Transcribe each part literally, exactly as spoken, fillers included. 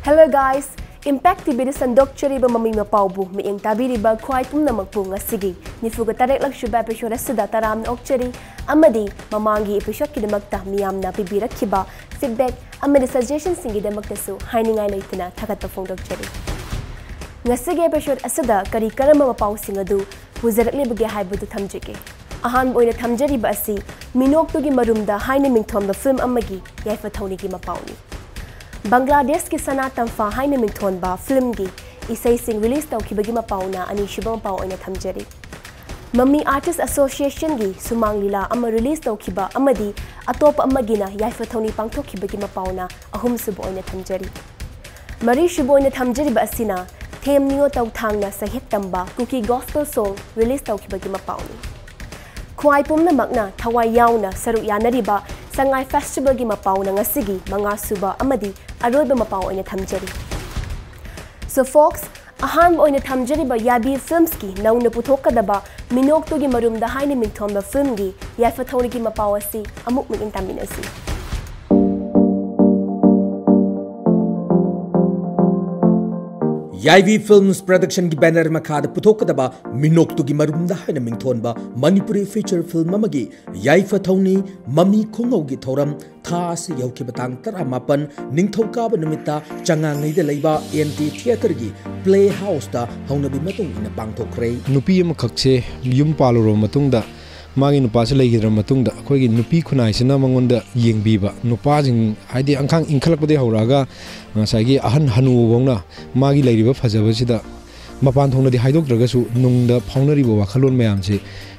Hello guys! Impact T Vꯗ ꯁꯟꯗꯣꯛꯆꯔꯤꯕ ꯃꯃꯤ ꯃꯄꯥꯎꯕꯨ ꯃꯤꯠꯌꯦꯡ ꯇꯥꯕꯤꯔꯤꯕ ꯈ꯭ꯋꯥꯏ ꯄꯨꯝꯅꯃꯛꯄꯨ ꯉꯁꯤꯒꯤ ꯅꯤꯐꯨꯒ ꯇꯔꯦꯠꯂꯛ ꯁꯨꯕ episode ꯑꯁꯤꯗ ꯇꯔꯥꯝꯅ ꯑꯣꯛꯆꯔꯤ, ꯑꯃꯗꯤ ꯃꯃꯥꯡꯒꯤ episodeꯀꯤꯗꯃꯛꯇ ꯃꯤꯌꯥꯝꯅ ꯄꯤꯕꯤꯔꯛꯈꯤꯕ feedback ꯑꯃꯗꯤ suggestionꯁꯤꯡꯒꯤꯗꯃꯛꯇꯁꯨ ꯍꯥꯏꯅꯤꯡꯉꯥꯏ ꯂꯩꯇꯅ ꯊꯥꯒꯠꯄ ꯐꯣꯡꯗꯣꯛꯆꯔꯤ꯫ ꯉꯁꯤꯒꯤ episode ꯑꯁꯤꯗ ꯀꯔꯤ ꯀꯔꯝꯕ ꯃꯄꯥꯎꯁꯤꯡ ꯑꯗꯨ ꯄꯨꯖꯔꯛꯂꯤꯕꯒꯦ ꯍꯥꯏꯕꯗꯨ ꯊꯝꯖꯒꯦ꯫ ꯑꯍꯥꯟꯕ ꯑꯣꯏꯅ ꯊꯝꯖꯔꯤꯕ ꯑꯁꯤ ꯃꯤꯅꯣꯛꯇꯨꯒꯤ ꯃꯔꯨꯝꯗ ꯍꯥꯏꯅ ꯃꯤꯡꯊꯣꯟꯕ film ꯑꯃꯒꯤ ꯌꯥꯏꯐ ꯊꯧꯅꯤꯒꯤ ꯃꯄꯥꯎꯅꯤ꯫ ꯕꯪꯒ꯭ꯂꯥꯗꯦꯁꯀꯤ ꯁꯅꯥ ꯇꯝꯐꯥ ꯍꯥꯏꯅ ꯃꯤꯡꯊꯣꯟꯕ filmꯒꯤ ꯏꯁꯩꯁꯤꯡ release ꯇꯧꯈꯤꯕꯒꯤ ꯃꯄꯥꯎꯅ ꯑꯅꯤꯁꯨꯕ ꯃꯄꯥꯎ ꯑꯣꯏꯅ ꯊꯝꯖꯔꯤ꯫ ꯃꯃꯤ Artist Associationꯒꯤ ꯁꯨꯃꯥꯡ ꯂꯤꯂꯥ ꯑꯃ release ꯇꯧꯈꯤꯕ ꯑꯃꯗꯤ ꯑꯇꯣꯞꯄ ꯑꯃꯒꯤꯅ ꯌꯥꯏꯐ ꯊꯧꯅꯤ ꯄꯥꯡꯊꯣꯛꯈꯤꯕꯒꯤ ꯃꯄꯥꯎꯅ ꯑꯍꯨꯝꯁꯨꯕ ꯑꯣꯏꯅ ꯊꯝꯖꯔꯤ꯫ ꯃꯔꯤꯁꯨꯕ ꯑꯣꯏꯅ ꯊꯝꯖꯔꯤꯕ ꯑꯁꯤꯅ ꯊꯦꯝ ꯅꯤꯌꯣ ꯇꯧꯊꯥꯡꯅ ꯁꯩꯍꯦꯛ ꯇꯝꯕ ꯀꯨꯀꯤ gospel song release ꯇꯧꯈꯤꯕꯒꯤ ꯃꯄꯥꯎꯅꯤ꯫ ꯈ꯭ꯋꯥꯏ ꯄꯨꯝꯅꯃꯛꯅ ꯊꯋꯥꯏ ꯌꯥꯎꯅ ꯁꯔꯨꯛ ꯌꯥꯅꯔꯤꯕ ꯁꯉꯥꯏ festivalꯒꯤ ꯃꯄꯥꯎꯅ ꯉꯁꯤꯒꯤ ꯃꯉꯥꯁꯨꯕ ꯑꯃꯗꯤ ꯑꯔꯣꯏꯕ ꯃꯄꯥꯎ ꯑꯣꯏꯅ ꯊꯝꯖꯔꯤ꯫ So folks, ꯑꯍꯥꯟꯕ ꯑꯣꯏꯅ ꯊꯝꯖꯔꯤꯕ ꯌꯥꯏꯕꯤ Filmsꯀꯤ ꯅꯧꯅ ꯄꯨꯊꯣꯛꯀꯗꯕ ꯃꯤꯅꯣꯛꯇꯨꯒꯤ ꯃꯔꯨꯝꯗ ꯍꯥꯏꯅ ꯃꯤꯡꯊꯣꯟꯕ filmꯒꯤ ꯌꯥꯏꯐ ꯊꯧꯅꯤꯒꯤ ꯃꯄꯥꯎ ꯑꯁꯤ ꯑꯃꯨꯛ ꯃꯤꯠꯌꯦꯡ ꯇꯥꯃꯤꯟꯅꯁꯤ꯫ ꯌꯥꯏꯕꯤ Films Productionꯒꯤ banner ꯃꯈꯥꯗ ꯄꯨꯊꯣꯛꯀꯗꯕ ꯃꯤꯅꯣꯛꯇꯨꯒꯤ ꯃꯔꯨꯝꯗ ꯍꯥꯏꯅ ꯃꯤꯡꯊꯣꯟꯕ ꯃꯅꯤꯄꯨꯔꯤ feature film ꯑꯃꯒꯤ ꯌꯥꯏꯐ ꯊꯧꯅꯤ ꯃꯃꯤ ꯈꯣꯡꯉꯧꯒꯤ ꯊꯧꯔꯝ ꯊꯥ ꯑꯁꯤ ꯌꯧꯈꯤꯕ ꯇꯥꯡ ꯇꯔꯥꯃꯥꯄꯟ ꯅꯤꯡꯊꯧꯀꯥꯕ ꯅꯨꯃꯤꯠꯇ ꯆꯉꯥꯡꯉꯩꯗ ꯂꯩꯕ ꯑꯦꯟ ꯇꯤ ꯊꯤꯌꯦꯇꯔꯒꯤ ꯄ꯭ꯂꯦ ꯍꯥꯎꯁꯇ ꯍꯧꯅꯕꯤ ꯃꯇꯨꯡ ꯏꯟꯅ ꯄꯥꯡꯊꯣꯛꯈ꯭ꯔꯦ꯫ ꯅꯨꯄꯤ ꯑꯃꯈꯛꯁꯦ ꯌꯨꯝ ꯄꯥꯜꯂꯨꯔꯕ ꯃꯇꯨꯡꯗ ꯃꯥꯒꯤ ꯅꯨꯄꯥꯁꯦ ꯂꯩꯈꯤꯗ꯭ꯔ ꯃꯇꯨꯡꯗ ꯑꯩꯈꯣꯏꯒꯤ ꯅꯨꯄꯤ ꯈꯨꯟꯅꯥꯏꯁꯤꯅ ꯃꯉꯣꯟꯗ ꯌꯦꯡꯕꯤꯕ, ꯅꯨꯄꯥꯁꯤꯡ ꯍꯥꯏꯗꯤ ꯑꯉꯥꯡ ꯏꯟꯈꯠꯂꯛꯄꯗꯒꯤ ꯍꯧꯔꯛꯑꯒ ꯉꯁꯥꯏꯒꯤ ꯑꯍꯟ ꯍꯅꯨꯕꯐꯥꯎꯅ ꯃꯥꯒꯤ ꯂꯩꯔꯤꯕ ꯐꯖꯕꯁꯤꯗ ꯃꯄꯥꯟ ꯊꯣꯡꯗꯗꯤ ꯍꯥꯏꯗꯣꯛꯇ꯭ꯔꯒꯁꯨ ꯅꯨꯡꯗ ꯐꯥꯎꯅꯔꯤꯕ ꯋꯥꯈꯜꯂꯣꯟ ꯃꯌꯥꯝꯁꯦ,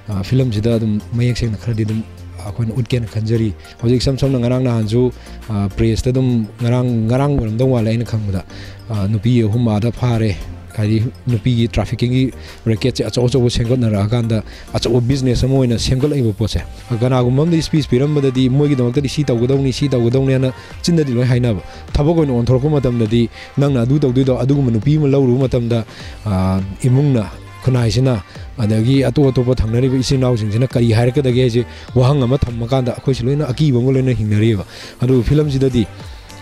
ꯑ, filmꯁꯤꯗ ꯑꯗꯨꯝ ꯃꯌꯦꯛ ꯁꯦꯡꯅ ꯈꯔꯗꯤ ꯑꯗꯨꯝ ꯑꯩꯈꯣꯏꯅ ꯎꯠꯀꯦꯅ ꯈꯟꯖꯔꯤ꯫ ꯍꯧꯖꯤꯛ ꯏꯁꯝ ꯁꯝꯅ ꯉꯔꯥꯡ ꯅꯍꯥꯟꯁꯨ, ꯑ, pressꯇ ꯑꯗꯨꯝ ꯉꯔꯥꯡ, ꯉꯔꯥꯡ ꯑꯣꯏꯔꯝꯗꯧ ꯃꯥꯜꯂꯦ ꯑꯩꯅ ꯈꯪꯕꯗ, ꯑ, ꯅꯨꯄꯤ ꯑꯍꯨꯝ ꯑꯥꯗ ꯐꯥꯔꯦ, ꯍꯥꯏꯗꯤ ꯅꯨꯄꯤꯒꯤ traffickingꯒꯤ racketꯁꯦ ꯑꯆꯧ ꯑꯆꯧꯕ ꯁꯦꯝꯒꯠꯅꯔꯛꯑꯀꯥꯟꯗ ꯑꯆꯧꯕ business ꯑꯃ ꯑꯣꯏꯅ ꯁꯦꯝꯒꯠꯂꯛꯏꯕ ꯄꯣꯠꯁꯦ꯫ ꯀꯅꯥꯒꯨꯝꯕ ꯑꯃꯗ speech ꯄꯤꯔꯝꯕꯗꯗꯤ ꯃꯣꯏꯒꯤꯗꯃꯛꯇꯗꯤ ꯁꯤ ꯇꯧꯒꯗꯧꯅꯤ, ꯁꯤ ꯇꯧꯒꯗꯧꯅꯤ ꯍꯥꯏꯅ ꯆꯤꯟꯗꯗꯤ ꯂꯣꯏ ꯍꯥꯏꯅꯕ, ꯊꯕꯛ ꯑꯣꯏꯅ ꯑꯣꯟꯊꯣꯔꯛꯄ ꯃꯇꯝꯗꯗꯤ ꯅꯪꯅ ꯑꯗꯨ ꯇꯧꯗꯣꯏꯗꯣ, ꯑꯗꯨꯒꯨꯝꯕ ꯅꯨꯄꯤ ꯑꯃ ꯂꯧꯔꯨꯕ ꯃꯇꯝꯗ, ꯑ, ꯏꯃꯨꯡꯅ, ꯈꯨꯟꯅꯥꯏꯁꯤꯅ, ꯑꯗꯒꯤ ꯑꯇꯣꯞ ꯑꯇꯣꯞꯄ ꯊꯪꯅꯔꯤꯕ ꯏꯆꯤꯟ ꯏꯅꯥꯎꯁꯤꯡꯁꯤꯅ ꯀꯔꯤ ꯍꯥꯏꯔꯛꯀꯗꯒꯦ ꯍꯥꯏꯁꯦ ꯋꯥꯍꯪ ꯑꯃ ꯊꯝꯃꯀꯥꯟꯗ ꯑꯩꯈꯣꯏꯁꯨ ꯂꯣꯏꯅ ꯑꯀꯤꯕ ꯑꯃꯒ ꯂꯣꯏꯅ ꯍꯤꯡꯅꯔꯤꯑꯕ꯫ ꯑꯗꯨꯕꯨ filmꯁꯤꯗꯗꯤ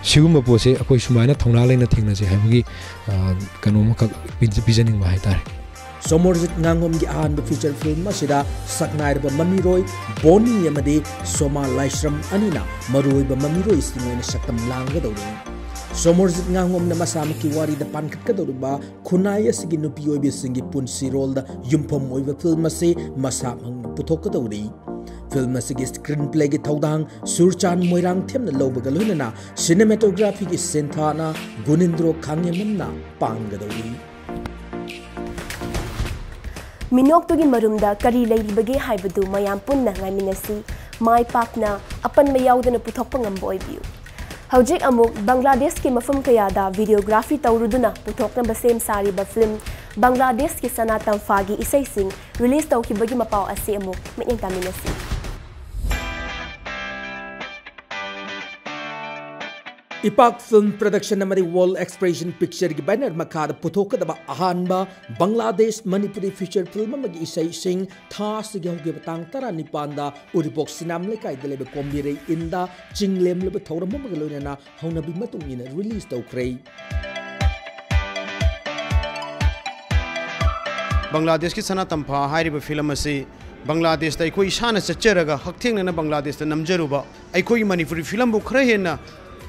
ꯁꯤꯒꯨꯝꯕ ꯄꯣꯠꯁꯦ ꯑꯩꯈꯣꯏ ꯁꯨꯃꯥꯏꯅ ꯊꯧꯅꯥ ꯂꯩꯅ ꯊꯦꯡꯅꯁꯦ ꯍꯥꯏꯕꯒꯤ, ꯑ, ꯀꯩꯅꯣꯝꯃꯈꯛ ꯄꯤ-, ꯄꯤꯖꯅꯤꯡꯕ ꯍꯥꯏꯇꯥꯔꯦ꯫ ꯁꯣꯃꯣꯔꯖꯤꯠ ꯉꯥꯉꯣꯝꯒꯤ ꯑꯍꯥꯟꯕ ꯐꯤꯆꯔ ꯐꯤꯜꯝ ꯑꯁꯤꯗ ꯁꯛꯅꯥꯏꯔꯕ ꯃꯃꯤꯔꯣꯏ ꯕꯣꯅꯤ ꯑꯃꯗꯤ ꯁꯣꯃꯥ ꯂꯥꯏꯁ꯭ꯔꯝ ꯑꯅꯤꯅ ꯃꯔꯨꯑꯣꯏꯕ ꯃꯃꯤꯔꯣꯏꯁꯤꯡ ꯑꯣꯏꯅ ꯁꯛꯇꯝ ꯂꯥꯡꯒꯗꯧꯔꯤ꯫ ꯁꯣꯃꯣꯔꯖꯤꯠ ꯉꯥꯉꯣꯝꯅ ꯃꯁꯥꯃꯛꯀꯤ ꯋꯥꯔꯤꯗ ꯄꯥꯟꯈꯠꯀꯗꯧꯔꯤꯕ ꯈꯨꯟꯅꯥꯏ ꯑꯁꯤꯒꯤ ꯅꯨꯄꯤ ꯑꯣꯏꯕꯤꯁꯤꯡꯒꯤ ꯄꯨꯟꯁꯤꯔꯣꯜꯗ ꯌꯨꯝꯐꯝ ꯑꯣꯏꯕ ꯐꯤꯜꯝ ꯑꯁꯤ ꯃꯁꯥꯃꯛꯅ ꯄꯨꯊꯣꯛꯀꯗꯧꯔꯤ꯫ ꯐꯤꯜꯝ ꯑꯁꯤꯒꯤ ꯁ꯭ꯀ꯭ꯔꯤꯟ ꯄ꯭ꯂꯦꯒꯤ ꯊꯧꯗꯥꯡ ꯁꯨꯔꯆꯥꯟ ꯃꯣꯏꯔꯥꯡꯊꯦꯝꯅ ꯂꯧꯕꯒ ꯂꯣꯏꯅꯅ ꯁꯤꯅꯦꯃꯥꯇꯣꯒ꯭ꯔꯥꯐꯤꯒꯤ ꯁꯤꯟꯊꯥꯅ ꯒꯨꯅꯤꯟꯗ꯭ꯔꯣ ꯈꯥꯉꯦꯝꯕꯝꯅ ꯄꯥꯡꯒꯗꯧꯔꯤ꯫ ꯃꯤꯅꯣꯛꯇꯨꯒꯤ ꯃꯔꯨꯝꯗ ꯀꯔꯤ ꯂꯩꯔꯤꯕꯒꯦ ꯍꯥꯏꯕꯗꯨ ꯃꯌꯥꯝ ꯄꯨꯟꯅ ꯉꯥꯏꯃꯤꯟꯅꯁꯤ꯫ ꯃꯥꯏ ꯄꯥꯛꯅ ꯑꯄꯟꯕ ꯌꯥꯎꯗꯅ ꯄꯨꯊꯣꯛꯄ ꯉꯝꯕ ꯑꯣꯏꯕꯤꯌꯨ꯫ ꯍꯧꯖꯤꯛ ꯑꯃꯨꯛ ꯕꯪꯒ꯭ꯂꯥꯗꯦꯁꯀꯤ ꯃꯐꯝ ꯀꯌꯥꯗ videography ꯇꯧꯔꯨꯗꯨꯅ ꯄꯨꯊꯣꯛꯅꯕ ꯁꯦꯝ ꯁꯥꯔꯤꯕ ꯐꯤꯜꯝ ꯕꯪꯒ꯭ꯂꯥꯗꯦꯁꯀꯤ ꯁꯅꯥ ꯇꯝꯐꯥꯒꯤ ꯏꯁꯩꯁꯤꯡ release ꯇꯧꯈꯤꯕꯒꯤ ꯃꯄꯥꯎ ꯑꯁꯤ ꯑꯃꯨꯛ ꯃꯤꯠꯌꯦꯡ ꯇꯥꯃꯤꯟꯅꯁꯤ꯫ ꯏꯄꯥꯛ ꯐꯤꯜꯝ ꯄ꯭ꯔꯗꯛꯁꯟ ꯑꯃꯗꯤ ꯋꯥꯔꯜ ꯑꯦꯛꯁꯄ꯭ꯔꯦꯁꯟ ꯄꯤꯛꯆꯔꯒꯤ ꯕꯦꯅꯔ ꯃꯈꯥꯗ ꯄꯨꯊꯣꯛꯀꯗꯕ ꯑꯍꯥꯟꯕ ꯕꯪꯒ꯭ꯂꯥꯗꯦꯁ ꯃꯅꯤꯄꯨꯔꯤ ꯐꯤꯆꯔ ꯐꯤꯜꯝ ꯑꯃꯒꯤ ꯏꯁꯩꯁꯤꯡ ꯊꯥ ꯑꯁꯤꯒꯤ ꯍꯧꯈꯤꯕ ꯇꯥꯡ ꯇꯔꯥꯅꯤꯄꯥꯟꯗ ꯎꯔꯤꯄꯣꯛ ꯁꯤꯅꯥꯝ ꯂꯩꯀꯥꯏꯗ ꯂꯩꯕ ꯀꯣꯝꯕꯤꯔꯩ ꯏꯟꯗ ꯆꯤꯡꯂꯦꯝꯂꯕ ꯊꯧꯔꯝ ꯑꯃꯒ ꯂꯣꯏꯅꯅ ꯍꯧꯅꯕꯤ ꯃꯇꯨꯡ ꯏꯟꯅ release ꯇꯧꯈ꯭ꯔꯦ꯫ ꯕꯪꯒ꯭ꯂꯥꯗꯦꯁꯀꯤ ꯁꯅꯥ ꯇꯝꯐꯥ ꯍꯥꯏꯔꯤꯕ ꯐꯤꯂꯝ ꯑꯁꯤ ꯕꯪꯒ꯭ꯂꯥꯗꯦꯁꯇ ꯑꯩꯈꯣꯏ ꯏꯁꯥꯅ ꯆꯠꯆꯔꯒ ꯍꯛꯊꯦꯡꯅꯅ ꯕꯪꯒ꯭ꯂꯥꯗꯦꯁꯇ ꯅꯝꯖꯔꯨꯕ, ꯑꯩꯈꯣꯏꯒꯤ ꯃꯅꯤꯄꯨꯔꯤ ꯐꯤꯂꯝꯕꯨ ꯈꯔ ꯍꯦꯟꯅ,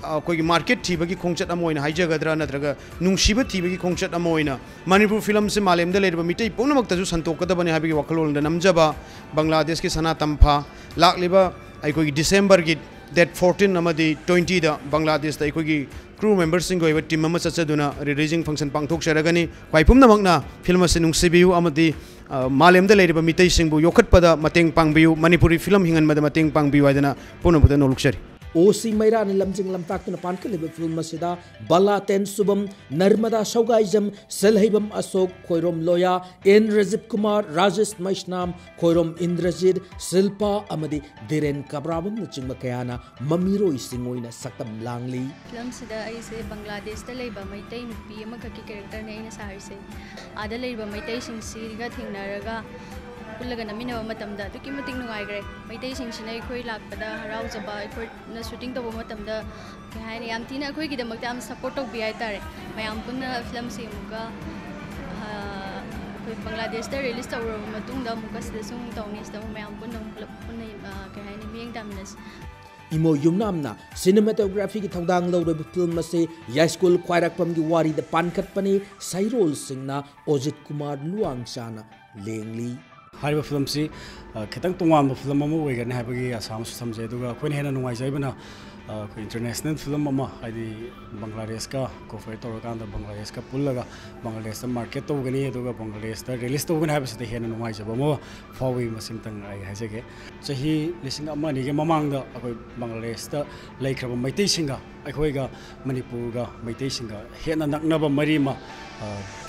ꯑ, ꯑꯩꯈꯣꯏꯒꯤ market ꯊꯤꯕꯒꯤ ꯈꯣꯡꯆꯠ ꯑꯃ ꯑꯣꯏꯅ ꯍꯥꯏꯖꯒꯗ꯭ꯔꯥ ꯅꯠꯇ꯭ꯔꯒ ꯅꯨꯡꯁꯤꯕ ꯊꯤꯕꯒꯤ ꯈꯣꯡꯆꯠ ꯑꯃ ꯑꯣꯏꯅ ꯃꯅꯤꯄꯨꯔ ꯐꯤꯂꯝꯁꯤ ꯃꯥꯂꯦꯝꯗ ꯂꯩꯔꯤꯕ ꯃꯤꯇꯩ ꯄꯨꯝꯅꯃꯛꯇꯁꯨ ꯁꯟꯗꯣꯛꯀꯗꯕꯅꯤ ꯍꯥꯏꯕꯒꯤ ꯋꯥꯈꯜꯂꯣꯟꯗ ꯅꯝꯖꯕ ꯕꯪꯒ꯭ꯂꯥꯗꯦꯁꯀꯤ ꯁꯅꯥ ꯇꯝꯐꯥ ꯂꯥꯛꯂꯤꯕ ꯑꯩꯈꯣꯏꯒꯤ ꯗꯤꯁꯦꯝꯕꯔꯒꯤ date fourteen ꯑꯃꯗꯤ twentyꯗ ꯕꯪꯒ꯭ꯂꯥꯗꯦꯁꯇ ꯑꯩꯈꯣꯏꯒꯤ crew memberꯁꯤꯡꯒꯤ ꯑꯣꯏꯕ team ꯑꯃ ꯆꯠꯆꯗꯨꯅ releasing function ꯄꯥꯡꯊꯣꯛꯆꯔꯒꯅꯤ꯫ ꯈ꯭ꯋꯥꯏ ꯄꯨꯝꯅꯃꯛꯅ ꯐꯤꯂꯝ ꯑꯁꯤ ꯅꯨꯡꯁꯤꯕꯤꯌꯨ ꯑꯃꯗꯤ, ꯑ, ꯃꯥꯂꯦꯝꯗ ꯂꯩꯔꯤꯕ ꯃꯤꯇꯩꯁꯤꯡꯕꯨ ꯌꯣꯛꯈꯠꯄꯗ ꯃꯇꯦꯡ ꯄꯥꯡꯕꯤꯌꯨ, ꯃꯅꯤꯄꯨꯔꯤ ꯐꯤꯂꯝ ꯍꯤꯡꯍꯟꯕꯗ ꯃꯇꯦꯡ ꯄꯥꯡꯕꯤꯌꯨ ꯍꯥꯏꯗꯅ ꯄꯨꯝꯅꯃꯛꯇ ꯅꯣꯛꯂꯨꯛꯆꯔꯤ꯫ ꯑꯣ ꯁꯤ ꯃꯩꯔꯥꯅ ꯂꯝꯖꯤꯡ ꯂꯝꯇꯥꯛꯇꯨꯅ ꯄꯥꯡꯈꯠꯂꯤꯕ ꯐꯤꯂꯝ ꯑꯁꯤꯗ ꯕꯂꯥ ꯇꯦꯟꯁꯨꯕꯝ, ꯅꯔꯃꯗꯥ ꯁꯧꯒꯥꯏꯖꯝ, ꯁꯦꯜꯍꯩꯕꯝ ꯑꯁꯣꯛ, ꯈꯣꯏꯔꯣꯝ ꯂꯣꯌꯥ, ꯑꯦꯟ ꯔꯖꯤꯕ ꯀꯨꯃꯥꯔ, ꯔꯥꯖꯦꯁ ꯃꯩꯁꯅꯥꯝ, ꯈꯣꯏꯔꯣꯝ ꯏꯟꯗ꯭ꯔꯖꯤꯠ, ꯁꯤꯜꯄꯥ ꯑꯃꯗꯤ ꯙꯤꯔꯦꯟ ꯀꯕ꯭ꯔꯥꯕꯝꯅꯆꯤꯡꯕ ꯀꯌꯥꯅ ꯃꯃꯤꯔꯣꯏꯁꯤꯡ ꯑꯣꯏꯅ ꯁꯛꯇꯝ ꯂꯥꯡꯂꯤ꯫ ꯐꯤꯂꯝꯁꯤꯗ ꯑꯩꯁꯦ ꯕꯪꯒ꯭ꯂꯥꯗꯦꯁꯇ ꯂꯩꯕ ꯃꯩꯇꯩ ꯅꯨꯄꯤ ꯑꯃꯈꯛꯀꯤ ꯀꯦꯔꯦꯛꯇꯔꯅꯦ ꯑꯩꯅ ꯁꯥꯔꯤꯁꯦ꯫ ꯑꯥꯗ ꯂꯩꯔꯤꯕ ꯃꯩꯇꯩꯁꯤꯡꯁꯤꯒ ꯊꯦꯡꯅꯔꯒ ꯄꯨꯜꯂꯒ ꯅꯝꯃꯤꯟꯅꯕ ꯃꯇꯝꯗ ꯑꯗꯨꯛꯀꯤ ꯃꯇꯤꯛ ꯅꯨꯡꯉꯥꯏꯈ꯭ꯔꯦ꯫ ꯃꯩꯇꯩꯁꯤꯡꯁꯤꯅ ꯑꯩꯈꯣꯏ ꯂꯥꯛꯄꯗ ꯍꯔꯥꯎꯖꯕ, ꯑꯩꯈꯣꯏꯅ ꯁꯨꯇꯤꯡ ꯇꯧꯕ ꯃꯇꯝꯗ ꯀꯩ ꯍꯥꯏꯅꯤ, ꯌꯥꯝ ꯊꯤꯅ ꯑꯩꯈꯣꯏꯒꯤꯗꯃꯛꯇ ꯌꯥꯝ ꯁꯞꯄꯣꯔꯠ ꯇꯧꯕꯤ ꯍꯥꯏꯇꯥꯔꯦ꯫ ꯃꯌꯥꯝ ꯄꯨꯟꯅ ꯐꯤꯂꯝꯁꯤ ꯑꯃꯨꯛꯀ ꯑꯩꯈꯣꯏ ꯕꯪꯒ꯭ꯂꯥꯗꯦꯁꯇ ꯔꯤꯂꯤꯁ ꯇꯧꯔꯕ ꯃꯇꯨꯡꯗ ꯑꯃꯨꯛꯀ ꯁꯤꯗꯁꯨ ꯑꯃꯨꯛ ꯇꯧꯅꯤ꯫ ꯁꯤꯗ ꯑꯃꯨꯛ ꯃꯌꯥꯝ ꯄꯨꯟꯅ ꯑꯃꯨꯛ ꯄꯨꯂꯞ ꯄꯨꯟꯅ ꯀꯩ ꯍꯥꯏꯅꯤ, ꯃꯤꯠꯌꯦꯡ ꯇꯥꯃꯤꯟꯅꯁꯤ꯫ ꯏꯃꯣ ꯌꯨꯝꯅꯥꯝꯅ ꯁꯤꯅꯦꯃꯥꯇꯣꯒ꯭ꯔꯥꯐꯤꯒꯤ ꯊꯧꯗꯥꯡ ꯂꯧꯔꯤꯕ ꯐꯤꯂꯝ ꯑꯁꯤ ꯌꯥꯏꯁ꯭ꯀꯨꯜ ꯈ꯭ꯋꯥꯏꯔꯥꯛꯄꯝꯒꯤ ꯋꯥꯔꯤꯗ ꯄꯥꯟꯈꯠꯄꯅꯤ꯫ ꯁꯩꯔꯣꯜꯁꯤꯡꯅ ꯑꯣꯖꯤꯠ ꯀꯨꯃꯥꯔ ꯂꯨꯋꯥꯡꯆꯥꯅ ꯂꯦꯡꯂꯤ꯫ ꯍꯥꯏꯔꯤꯕ ꯐꯤꯂꯝꯁꯤ ꯈꯤꯇꯪ ꯇꯣꯉꯥꯟꯕ ꯐꯤꯂꯝ ꯑꯃ ꯑꯣꯏꯒꯅꯤ ꯍꯥꯏꯕꯒꯤ ꯑꯁꯥ ꯑꯃꯁꯨ ꯊꯝꯖꯩ꯫ ꯑꯗꯨꯒ ꯑꯩꯈꯣꯏꯅ ꯍꯦꯟꯅ ꯅꯨꯡꯉꯥꯏꯖꯕꯅ ꯑꯩꯈꯣꯏ ꯏꯟꯇꯔꯅꯦꯁꯅꯦꯜ ꯐꯤꯂꯝ ꯑꯃ, ꯍꯥꯏꯗꯤ ꯕꯪꯒ꯭ꯂꯥꯗꯦꯁꯀ ꯀꯣꯑꯣꯄꯔꯦꯠ ꯇꯧꯔꯀꯥꯟꯗ ꯕꯪꯒ꯭ꯂꯥꯗꯦꯁꯀ ꯄꯨꯜꯂꯒ ꯕꯪꯒ꯭ꯂꯥꯗꯦꯁꯇ ꯃꯥꯔꯀꯦꯠ ꯇꯧꯒꯅꯤ, ꯑꯗꯨꯒ ꯕꯪꯒ꯭ꯂꯥꯗꯦꯁꯇ ꯔꯤꯂꯤꯁ ꯇꯧꯒꯅꯤ ꯍꯥꯏꯕꯁꯤꯗ ꯍꯦꯟꯅ ꯅꯨꯡꯉꯥꯏꯖꯕ ꯑꯃ ꯐꯥꯎꯏ꯫ ꯃꯁꯤꯃꯇꯪ ꯑꯩ ꯍꯥꯏꯖꯒꯦ꯫ ꯆꯍꯤ ꯂꯤꯁꯤꯡ ꯑꯃ ꯑꯅꯤꯒꯤ ꯃꯃꯥꯡꯗ ꯑꯩꯈꯣꯏ ꯕꯪꯒ꯭ꯂꯥꯗꯦꯁꯇ ꯂꯩꯈ꯭ꯔꯕ ꯃꯩꯇꯩꯁꯤꯡꯒ ꯑꯩꯈꯣꯏꯒ ꯃꯅꯤꯄꯨꯔꯒ ꯃꯩꯇꯩꯁꯤꯡꯒ ꯍꯦꯟꯅ ꯅꯛꯅꯕ ꯃꯔꯤ ꯑꯃ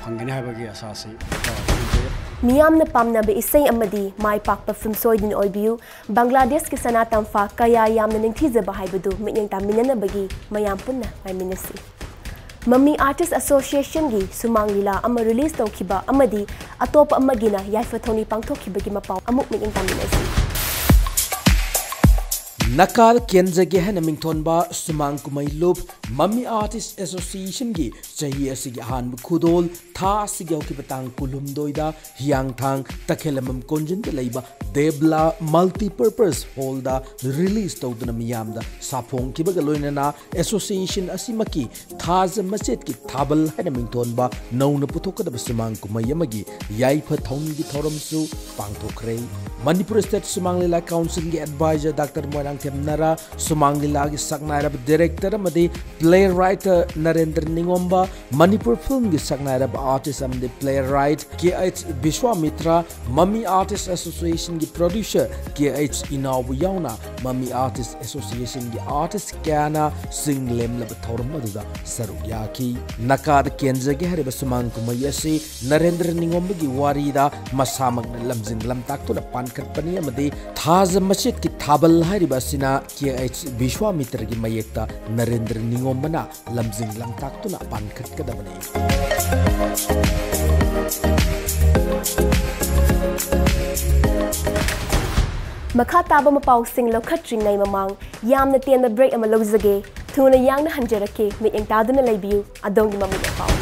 ꯐꯪꯒꯅꯤ ꯍꯥꯏꯕꯒꯤ ꯑꯁꯥꯁꯤ ꯊꯝꯖꯩ꯫ ꯃꯤꯌꯥꯝꯅ ꯄꯥꯝꯅꯕ ꯏꯁꯩ ꯑꯃꯗꯤ ꯃꯥꯏ ꯄꯥꯛꯄ ꯐꯤꯂꯝ ꯁꯣꯏꯗꯅ ꯑꯣꯏꯕꯤꯌꯨ꯫ ꯕꯪꯒ꯭ꯂꯥꯗꯦꯁꯀꯤ ꯁꯅꯥ ꯇꯝꯐꯥ ꯀꯌꯥ ꯌꯥꯝꯅ ꯅꯤꯡꯊꯤꯖꯕ ꯍꯥꯏꯕꯗꯨ ꯃꯤꯠꯌꯦꯡ ꯇꯥꯃꯤꯟꯅꯅꯕꯒꯤ ꯃꯌꯥꯝ ꯄꯨꯟꯅ ꯉꯥꯏꯃꯤꯟꯅꯁꯤ꯫ ꯃꯃꯤ ꯑꯥꯔꯇꯤꯁ ꯑꯦꯁꯣꯁꯤꯌꯦꯁꯟꯒꯤ ꯁꯨꯃꯥꯡ ꯂꯤꯂꯥ ꯑꯃ ꯔꯤꯂꯤꯖ ꯇꯧꯈꯤꯕ ꯑꯃꯗꯤ ꯑꯇꯣꯞꯄ ꯑꯃꯒꯤꯅ ꯌꯥꯏꯐ ꯊꯧꯅꯤ ꯄꯥꯡꯊꯣꯛꯈꯤꯕꯒꯤ ꯃꯄꯥꯎ ꯑꯃꯨꯛ ꯃꯤꯠꯌꯦꯡ ꯇꯥꯃꯤꯟꯅꯁꯤ꯫ ꯅꯀꯥꯗ ꯀꯦꯟꯖꯒꯦ ꯍꯥꯏꯅ ꯃꯤꯡꯊꯣꯟꯕ ꯁꯨꯃꯥꯡ ꯀꯨꯝꯍꯩ ꯂꯨꯞ ꯃꯃꯤ ꯑꯥꯔꯇꯤꯁ ꯑꯦꯁꯣꯁꯤꯌꯦꯁꯟꯒꯤ ꯆꯍꯤ ꯑꯁꯤꯒꯤ ꯑꯍꯥꯟꯕ ꯈꯨꯗꯣꯜ ꯊꯥ ꯑꯁꯤꯒꯤ ꯍꯧꯈꯤꯕ ꯇꯥꯡ ꯀꯨꯟꯍꯨꯝꯗꯣꯏꯗ ꯍꯤꯌꯥꯡꯊꯥꯡ ꯇꯈꯦꯂꯝꯕꯝ ꯀꯣꯟꯖꯤꯟꯗ ꯂꯩꯕ ꯗꯦꯕꯂꯥ ꯃꯜꯇꯤꯄꯔꯄꯁ ꯍꯣꯜꯗ ꯔꯤꯂꯤꯖ ꯇꯧꯗꯨꯅ ꯃꯤꯌꯥꯝꯗ ꯁꯥꯐꯣꯡꯈꯤꯕꯒ ꯂꯣꯏꯅꯅ ꯑꯦꯁꯣꯁꯤꯌꯦꯁꯟ ꯑꯁꯤꯃꯛꯀꯤ ꯊꯥꯖ ꯃꯆꯦꯠꯀꯤ ꯊꯥꯕꯜ ꯍꯥꯏꯅ ꯃꯤꯡꯊꯣꯟꯕ ꯅꯧꯅ ꯄꯨꯊꯣꯛꯀꯗꯕ ꯁꯨꯃꯥꯡ ꯀꯨꯝꯍꯩ ꯑꯃꯒꯤ ꯌꯥꯏꯐ ꯊꯧꯅꯤꯒꯤ ꯊꯧꯔꯝꯁꯨ ꯄꯥꯡꯊꯣꯛꯈ꯭ꯔꯦ꯫ ꯃꯅꯤꯄꯨꯔ ꯁ꯭ꯇꯦꯠ ꯁꯨꯃꯥꯡ ꯂꯤꯂꯥ ꯀꯥꯎꯟꯁꯤꯜꯒꯤ ꯑꯦꯗꯚꯥꯏꯖꯔ ꯗꯥꯛꯇꯔ ꯃꯣꯏꯔꯥꯡꯊꯦꯝ ꯅꯔꯥ, ꯁꯨꯃꯥꯡ ꯂꯤꯂꯥꯒꯤ ꯁꯛꯅꯥꯏꯔꯕ ꯗꯤꯔꯦꯛꯇꯔ ꯑꯃꯗꯤ ꯄ꯭ꯂꯦ ꯔꯥꯏꯇꯔ ꯅꯔꯦꯟꯗ꯭ꯔ ꯅꯤꯉꯣꯝꯕ, ꯃꯅꯤꯄꯨꯔ ꯐꯤꯜꯝꯒꯤ ꯁꯛꯅꯥꯏꯔꯕ ꯑꯥꯔꯇꯤꯁ ꯑꯃꯗꯤ ꯄ꯭ꯂꯦ ꯔꯥꯏꯠ ꯀꯦ ꯑꯩꯆ ꯕꯤꯁ꯭ꯋꯥꯃꯤꯇ꯭ꯔ, ꯃꯃꯤ ꯑꯥꯔꯇꯤꯁ ꯑꯦꯁꯣꯁꯤꯌꯦꯁꯟꯒꯤ ꯄ꯭ꯔꯣꯗ꯭ꯌꯨꯁꯔ ꯀꯦ ꯑꯩꯆ ꯏꯅꯥꯎꯕꯨ ꯌꯥꯎꯅ ꯃꯃꯤ ꯑꯥꯔꯇꯤꯁ ꯑꯦꯁꯣꯁꯤꯌꯦꯁꯟꯒꯤ ꯑꯥꯔꯇꯤꯁ ꯀꯌꯥꯅ ꯆꯤꯡ ꯂꯦꯝꯂꯕ ꯊꯧꯔꯝ ꯑꯗꯨꯗ ꯁꯔꯨꯛ ꯌꯥꯈꯤ꯫ ꯅꯀꯥꯗ ꯀꯦꯟꯖꯒꯦ ꯍꯥꯏꯔꯤꯕ ꯁꯨꯃꯥꯡ ꯀꯨꯝꯍꯩ ꯑꯁꯤ ꯅꯔꯦꯟꯗ꯭ꯔ ꯅꯤꯉꯣꯝꯕꯒꯤ ꯋꯥꯔꯤꯗ ꯃꯁꯥꯃꯛꯅ ꯂꯝꯖꯤꯡ ꯂꯝꯇꯥꯛꯇꯨꯅ ꯄꯥꯟꯈꯠꯄꯅꯤ ꯑꯃꯗꯤ ꯊꯥꯖ ꯃꯆꯦꯠꯀꯤ ꯊꯥꯕꯜ ꯍꯥꯏꯔꯤꯕ ꯑꯁꯤꯅ ꯀꯦ ꯑꯩꯆ ꯕꯤꯁ꯭ꯋꯥꯃꯤꯇ꯭ꯔꯒꯤ ꯃꯌꯦꯛꯇ ꯅꯔꯦꯟꯗ꯭ꯔ ꯅꯤꯉꯣꯝꯕꯅ ꯂꯝꯖꯤꯡ ꯂꯝꯇꯥꯛꯇꯨꯅ ꯄꯥꯟꯈꯠꯀꯗꯕꯅꯤ꯫ ꯃꯈꯥ ꯇꯥꯕ ꯃꯄꯥꯎꯁꯤꯡ ꯂꯧꯈꯠꯇ꯭ꯔꯤꯉꯩ ꯃꯃꯥꯡ ꯌꯥꯝꯅ ꯇꯦꯟꯕ break ꯑꯃ ꯂꯧꯖꯒꯦ꯫ ꯊꯨꯅ ꯌꯥꯡꯅ ꯍꯟꯖꯔꯛꯀꯦ꯫ ꯃꯤꯠꯌꯦꯡ ꯇꯥꯗꯨꯅ ꯂꯩꯕꯤꯌꯨ꯫ ꯑꯗꯣꯝꯒꯤ ꯃꯃꯤꯡ ꯄꯥꯎ꯫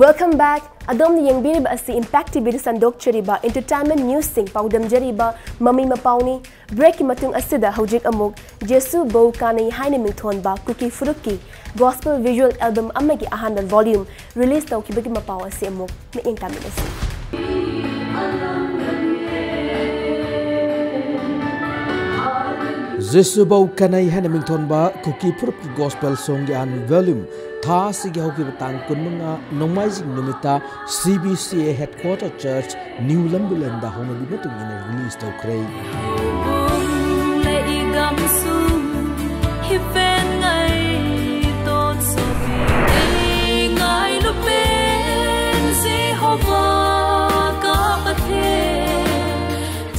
Welcome back. ꯑꯗꯣꯝꯅ ꯌꯦꯡꯕꯤꯔꯤꯕ ꯑꯁꯤ Impact TVꯗ ꯁꯟꯗꯣꯛꯆꯔꯤꯕ entertainment newsꯁꯤꯡ ꯄꯥꯎꯗꯝꯖꯔꯤꯕ ꯃꯃꯤ ꯃꯄꯥꯎꯅꯤ꯫ Breakꯀꯤ ꯃꯇꯨꯡ ꯑꯁꯤꯗ ꯍꯧꯖꯤꯛ ꯑꯃꯨꯛ ꯖꯦꯁꯨ ꯕꯧ ꯀꯥꯟꯅꯩ ꯍꯥꯏꯅ ꯃꯤꯡꯊꯣꯟꯕ ꯀꯨꯀꯤ ꯐꯨꯔꯨꯞꯀꯤ gospel visual album ꯑꯃꯒꯤ ꯑꯍꯥꯟꯕ volume release ꯇꯧꯈꯤꯕꯒꯤ ꯃꯄꯥꯎ ꯑꯁꯤ ꯑꯃꯨꯛ ꯃꯤꯠꯌꯦꯡ ꯇꯥꯃꯤꯟꯅꯁꯤ꯫ ꯖꯦꯁꯨ ꯕꯧ ꯀꯥꯟꯅꯩ ꯍꯥꯏꯅ ꯃꯤꯡꯊꯣꯟꯕ ꯀꯨꯀꯤ ꯐꯨꯔꯨꯞꯀꯤ gospel songꯒꯤ ꯑꯍꯥꯟꯕ volume ꯊꯥ ꯑꯁꯤꯒꯤ ꯍꯧꯈꯤꯕ ꯇꯥꯡ ꯀꯨꯟꯃꯉꯥ ꯅꯣꯡꯃꯥꯏꯖꯤꯡ ꯅꯨꯃꯤꯠꯇ CBCA headquarter church New Lambulanꯗ ꯍꯧꯅꯕꯤ ꯃꯇꯨꯡ ꯏꯟꯅ release ꯇꯧꯈ꯭ꯔꯦ꯫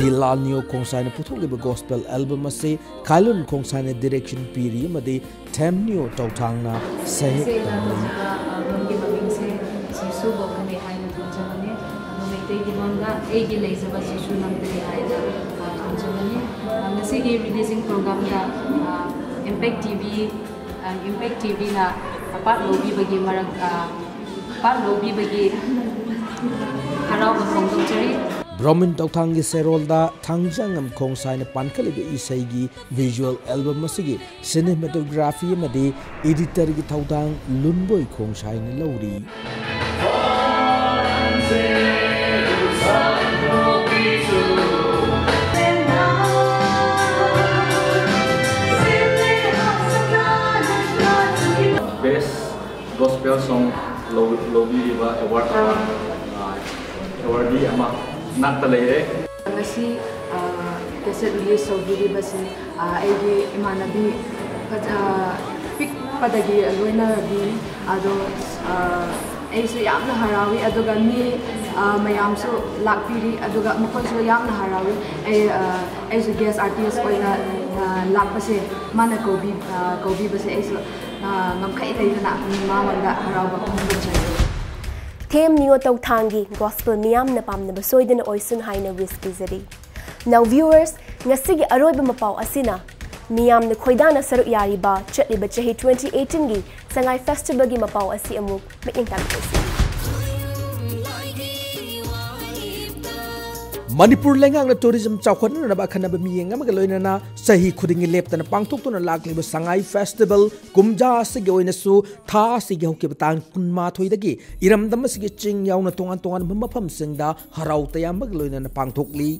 ꯇꯤ ꯂꯥꯜ ꯅꯤꯌꯣ ꯈꯣꯡꯁꯥꯏꯅ ꯄꯨꯊꯣꯛꯂꯤꯕ gospel album ꯑꯁꯤ ꯈꯥꯏꯂꯨꯟ ꯈꯣꯡꯁꯥꯏꯅ direction ꯄꯤꯔꯤ ꯑꯃꯗꯤ ꯊꯦꯝꯅꯤꯌꯣ ꯇꯧꯊꯥꯡꯅ ꯁꯩꯍꯦꯛ ꯇꯧꯔꯤ꯫ ꯃꯃꯤꯡꯁꯦ ꯖꯤꯁꯨ ꯕꯧ ꯀꯥꯟꯅꯩ ꯍꯥꯏꯅ ꯊꯣꯟꯖꯕꯅꯦ꯫ ꯑꯗꯣ ꯃꯩꯇꯩ ꯑꯩꯒꯤ ꯂꯣꯟꯗ ꯑꯩꯒꯤ ꯂꯩꯖꯕꯁꯤꯁꯨ ꯅꯝꯕꯅꯤ ꯍꯥꯏꯅ, ꯑ, ꯊꯝꯖꯕꯅꯤ꯫ ꯑ, ꯉꯁꯤꯒꯤ releasing programꯗ, ꯑ, Impact TV, ꯑ, Impact TVꯅ part ꯂꯧꯕꯤꯕꯒꯤ ꯃꯔꯛ, ꯑ, part ꯂꯧꯕꯤꯕꯒꯤ ꯍꯔꯥꯎꯕ ꯐꯣꯡꯗꯣꯛꯆꯔꯤ꯫ ꯕ꯭ꯔꯣꯃꯤꯟ ꯇꯧꯊꯥꯡꯒꯤ ꯁꯦꯔꯣꯜꯗ ꯊꯥꯡꯖꯥꯉꯝ ꯈꯣꯡꯁꯥꯏꯅ ꯄꯥꯟꯈꯠꯂꯤꯕ ꯏꯁꯩꯒꯤ visual album ꯑꯁꯤꯒꯤ cinematography ꯑꯃꯗꯤ editorꯒꯤ ꯊꯧꯗꯥꯡ ꯂꯨꯟꯕꯣꯏ ꯈꯣꯡꯁꯥꯏꯅ ꯂꯧꯔꯤ꯫ Best Gospel Song ꯂꯧ-, ꯂꯧꯕꯤꯔꯤꯕ award ꯑꯃ, ꯑ, awardee ꯑꯃ ꯉꯥꯛꯇ ꯂꯩꯔꯦ꯫ ꯉꯁꯤ, ꯑ, cassette release ꯇꯧꯕꯤꯔꯤꯕꯁꯤ, ꯑ, ꯑꯩꯒꯤ ꯏꯃꯥꯟꯅꯕꯤ ꯐꯖ-, ꯄꯤꯛꯄꯗꯒꯤ ꯂꯣꯏꯅꯔꯕꯤ꯫ ꯑꯗꯣ, ꯑ, ꯑꯩꯁꯨ ꯌꯥꯝꯅ ꯍꯔꯥꯎꯏ꯫ ꯑꯗꯨꯒ ꯃꯤ, ꯑ, ꯃꯌꯥꯝꯁꯨ ꯂꯥꯛꯄꯤꯔꯤ꯫ ꯑꯗꯨꯒ ꯃꯈꯣꯏꯁꯨ ꯌꯥꯝꯅ ꯍꯔꯥꯎꯏ꯫ ꯑꯩ, ꯑ, ꯑꯩꯁꯨ guest artist ꯑꯣꯏꯅ, ꯑ, ꯂꯥꯛꯄꯁꯦ, ꯃꯥꯅ ꯀꯧꯕꯤ-, ꯑ, ꯀꯧꯕꯤꯕꯁꯦ ꯑꯩꯁꯨ, ꯑ, ꯉꯝꯈꯩ ꯂꯩꯇꯅ ꯃꯉꯣꯟꯗ ꯍꯔꯥꯎꯕ ꯐꯣꯡꯗꯣꯛꯆꯔꯤ꯫ ꯊꯦꯝ ꯅꯤꯌꯣ ꯇꯧꯊꯥꯡꯒꯤ gospel ꯃꯤꯌꯥꯝꯅ ꯄꯥꯝꯅꯕ ꯁꯣꯏꯗꯅ ꯑꯣꯏꯁꯅꯨ ꯍꯥꯏꯅ wish ꯄꯤꯖꯔꯤ꯫ Now viewers, ꯉꯁꯤꯒꯤ ꯑꯔꯣꯏꯕ ꯃꯄꯥꯎ ꯑꯁꯤꯅ ꯃꯤꯌꯥꯝꯅ ꯈꯣꯏꯗꯥꯅ ꯁꯔꯨꯛ ꯌꯥꯔꯤꯕ ꯆꯠꯂꯤꯕ ꯆꯍꯤ twenty eighteenꯒꯤ ꯁꯉꯥꯏ Festivalꯒꯤ ꯃꯄꯥꯎ ꯑꯁꯤ ꯑꯃꯨꯛ ꯃꯤꯠꯌꯦꯡ ꯇꯥꯕꯤꯔꯁꯤ꯫ ꯃꯅꯤꯄꯨꯔ ꯂꯩꯉꯥꯛꯅ tourism ꯆꯥꯎꯈꯠꯅꯅꯕ ꯑꯈꯟꯅꯕ ꯃꯤꯠꯌꯦꯡ ꯑꯃꯒ ꯂꯣꯏꯅꯅ ꯆꯍꯤ ꯈꯨꯗꯤꯡꯒꯤ ꯂꯦꯞꯇꯅ ꯄꯥꯡꯊꯣꯛꯇꯨꯅ ꯂꯥꯛꯂꯤꯕ ꯁꯉꯥꯏ Festival ꯀꯨꯝꯖꯥ ꯑꯁꯤꯒꯤ ꯑꯣꯏꯅꯁꯨ ꯊꯥ ꯑꯁꯤꯒꯤ ꯍꯧꯈꯤꯕ ꯇꯥꯡ ꯀꯨꯟꯃꯥꯊꯣꯏꯗꯒꯤ ꯏꯔꯝꯗꯝ ꯑꯁꯤꯒꯤ ꯆꯤꯡ ꯌꯥꯎꯅ ꯇꯣꯉꯥꯟ ꯇꯣꯉꯥꯟꯕ ꯃꯐꯝꯁꯤꯡꯗ ꯍꯔꯥꯎ ꯇꯌꯥꯝꯕꯒ ꯂꯣꯏꯅꯅ ꯄꯥꯡꯊꯣꯛꯂꯤ꯫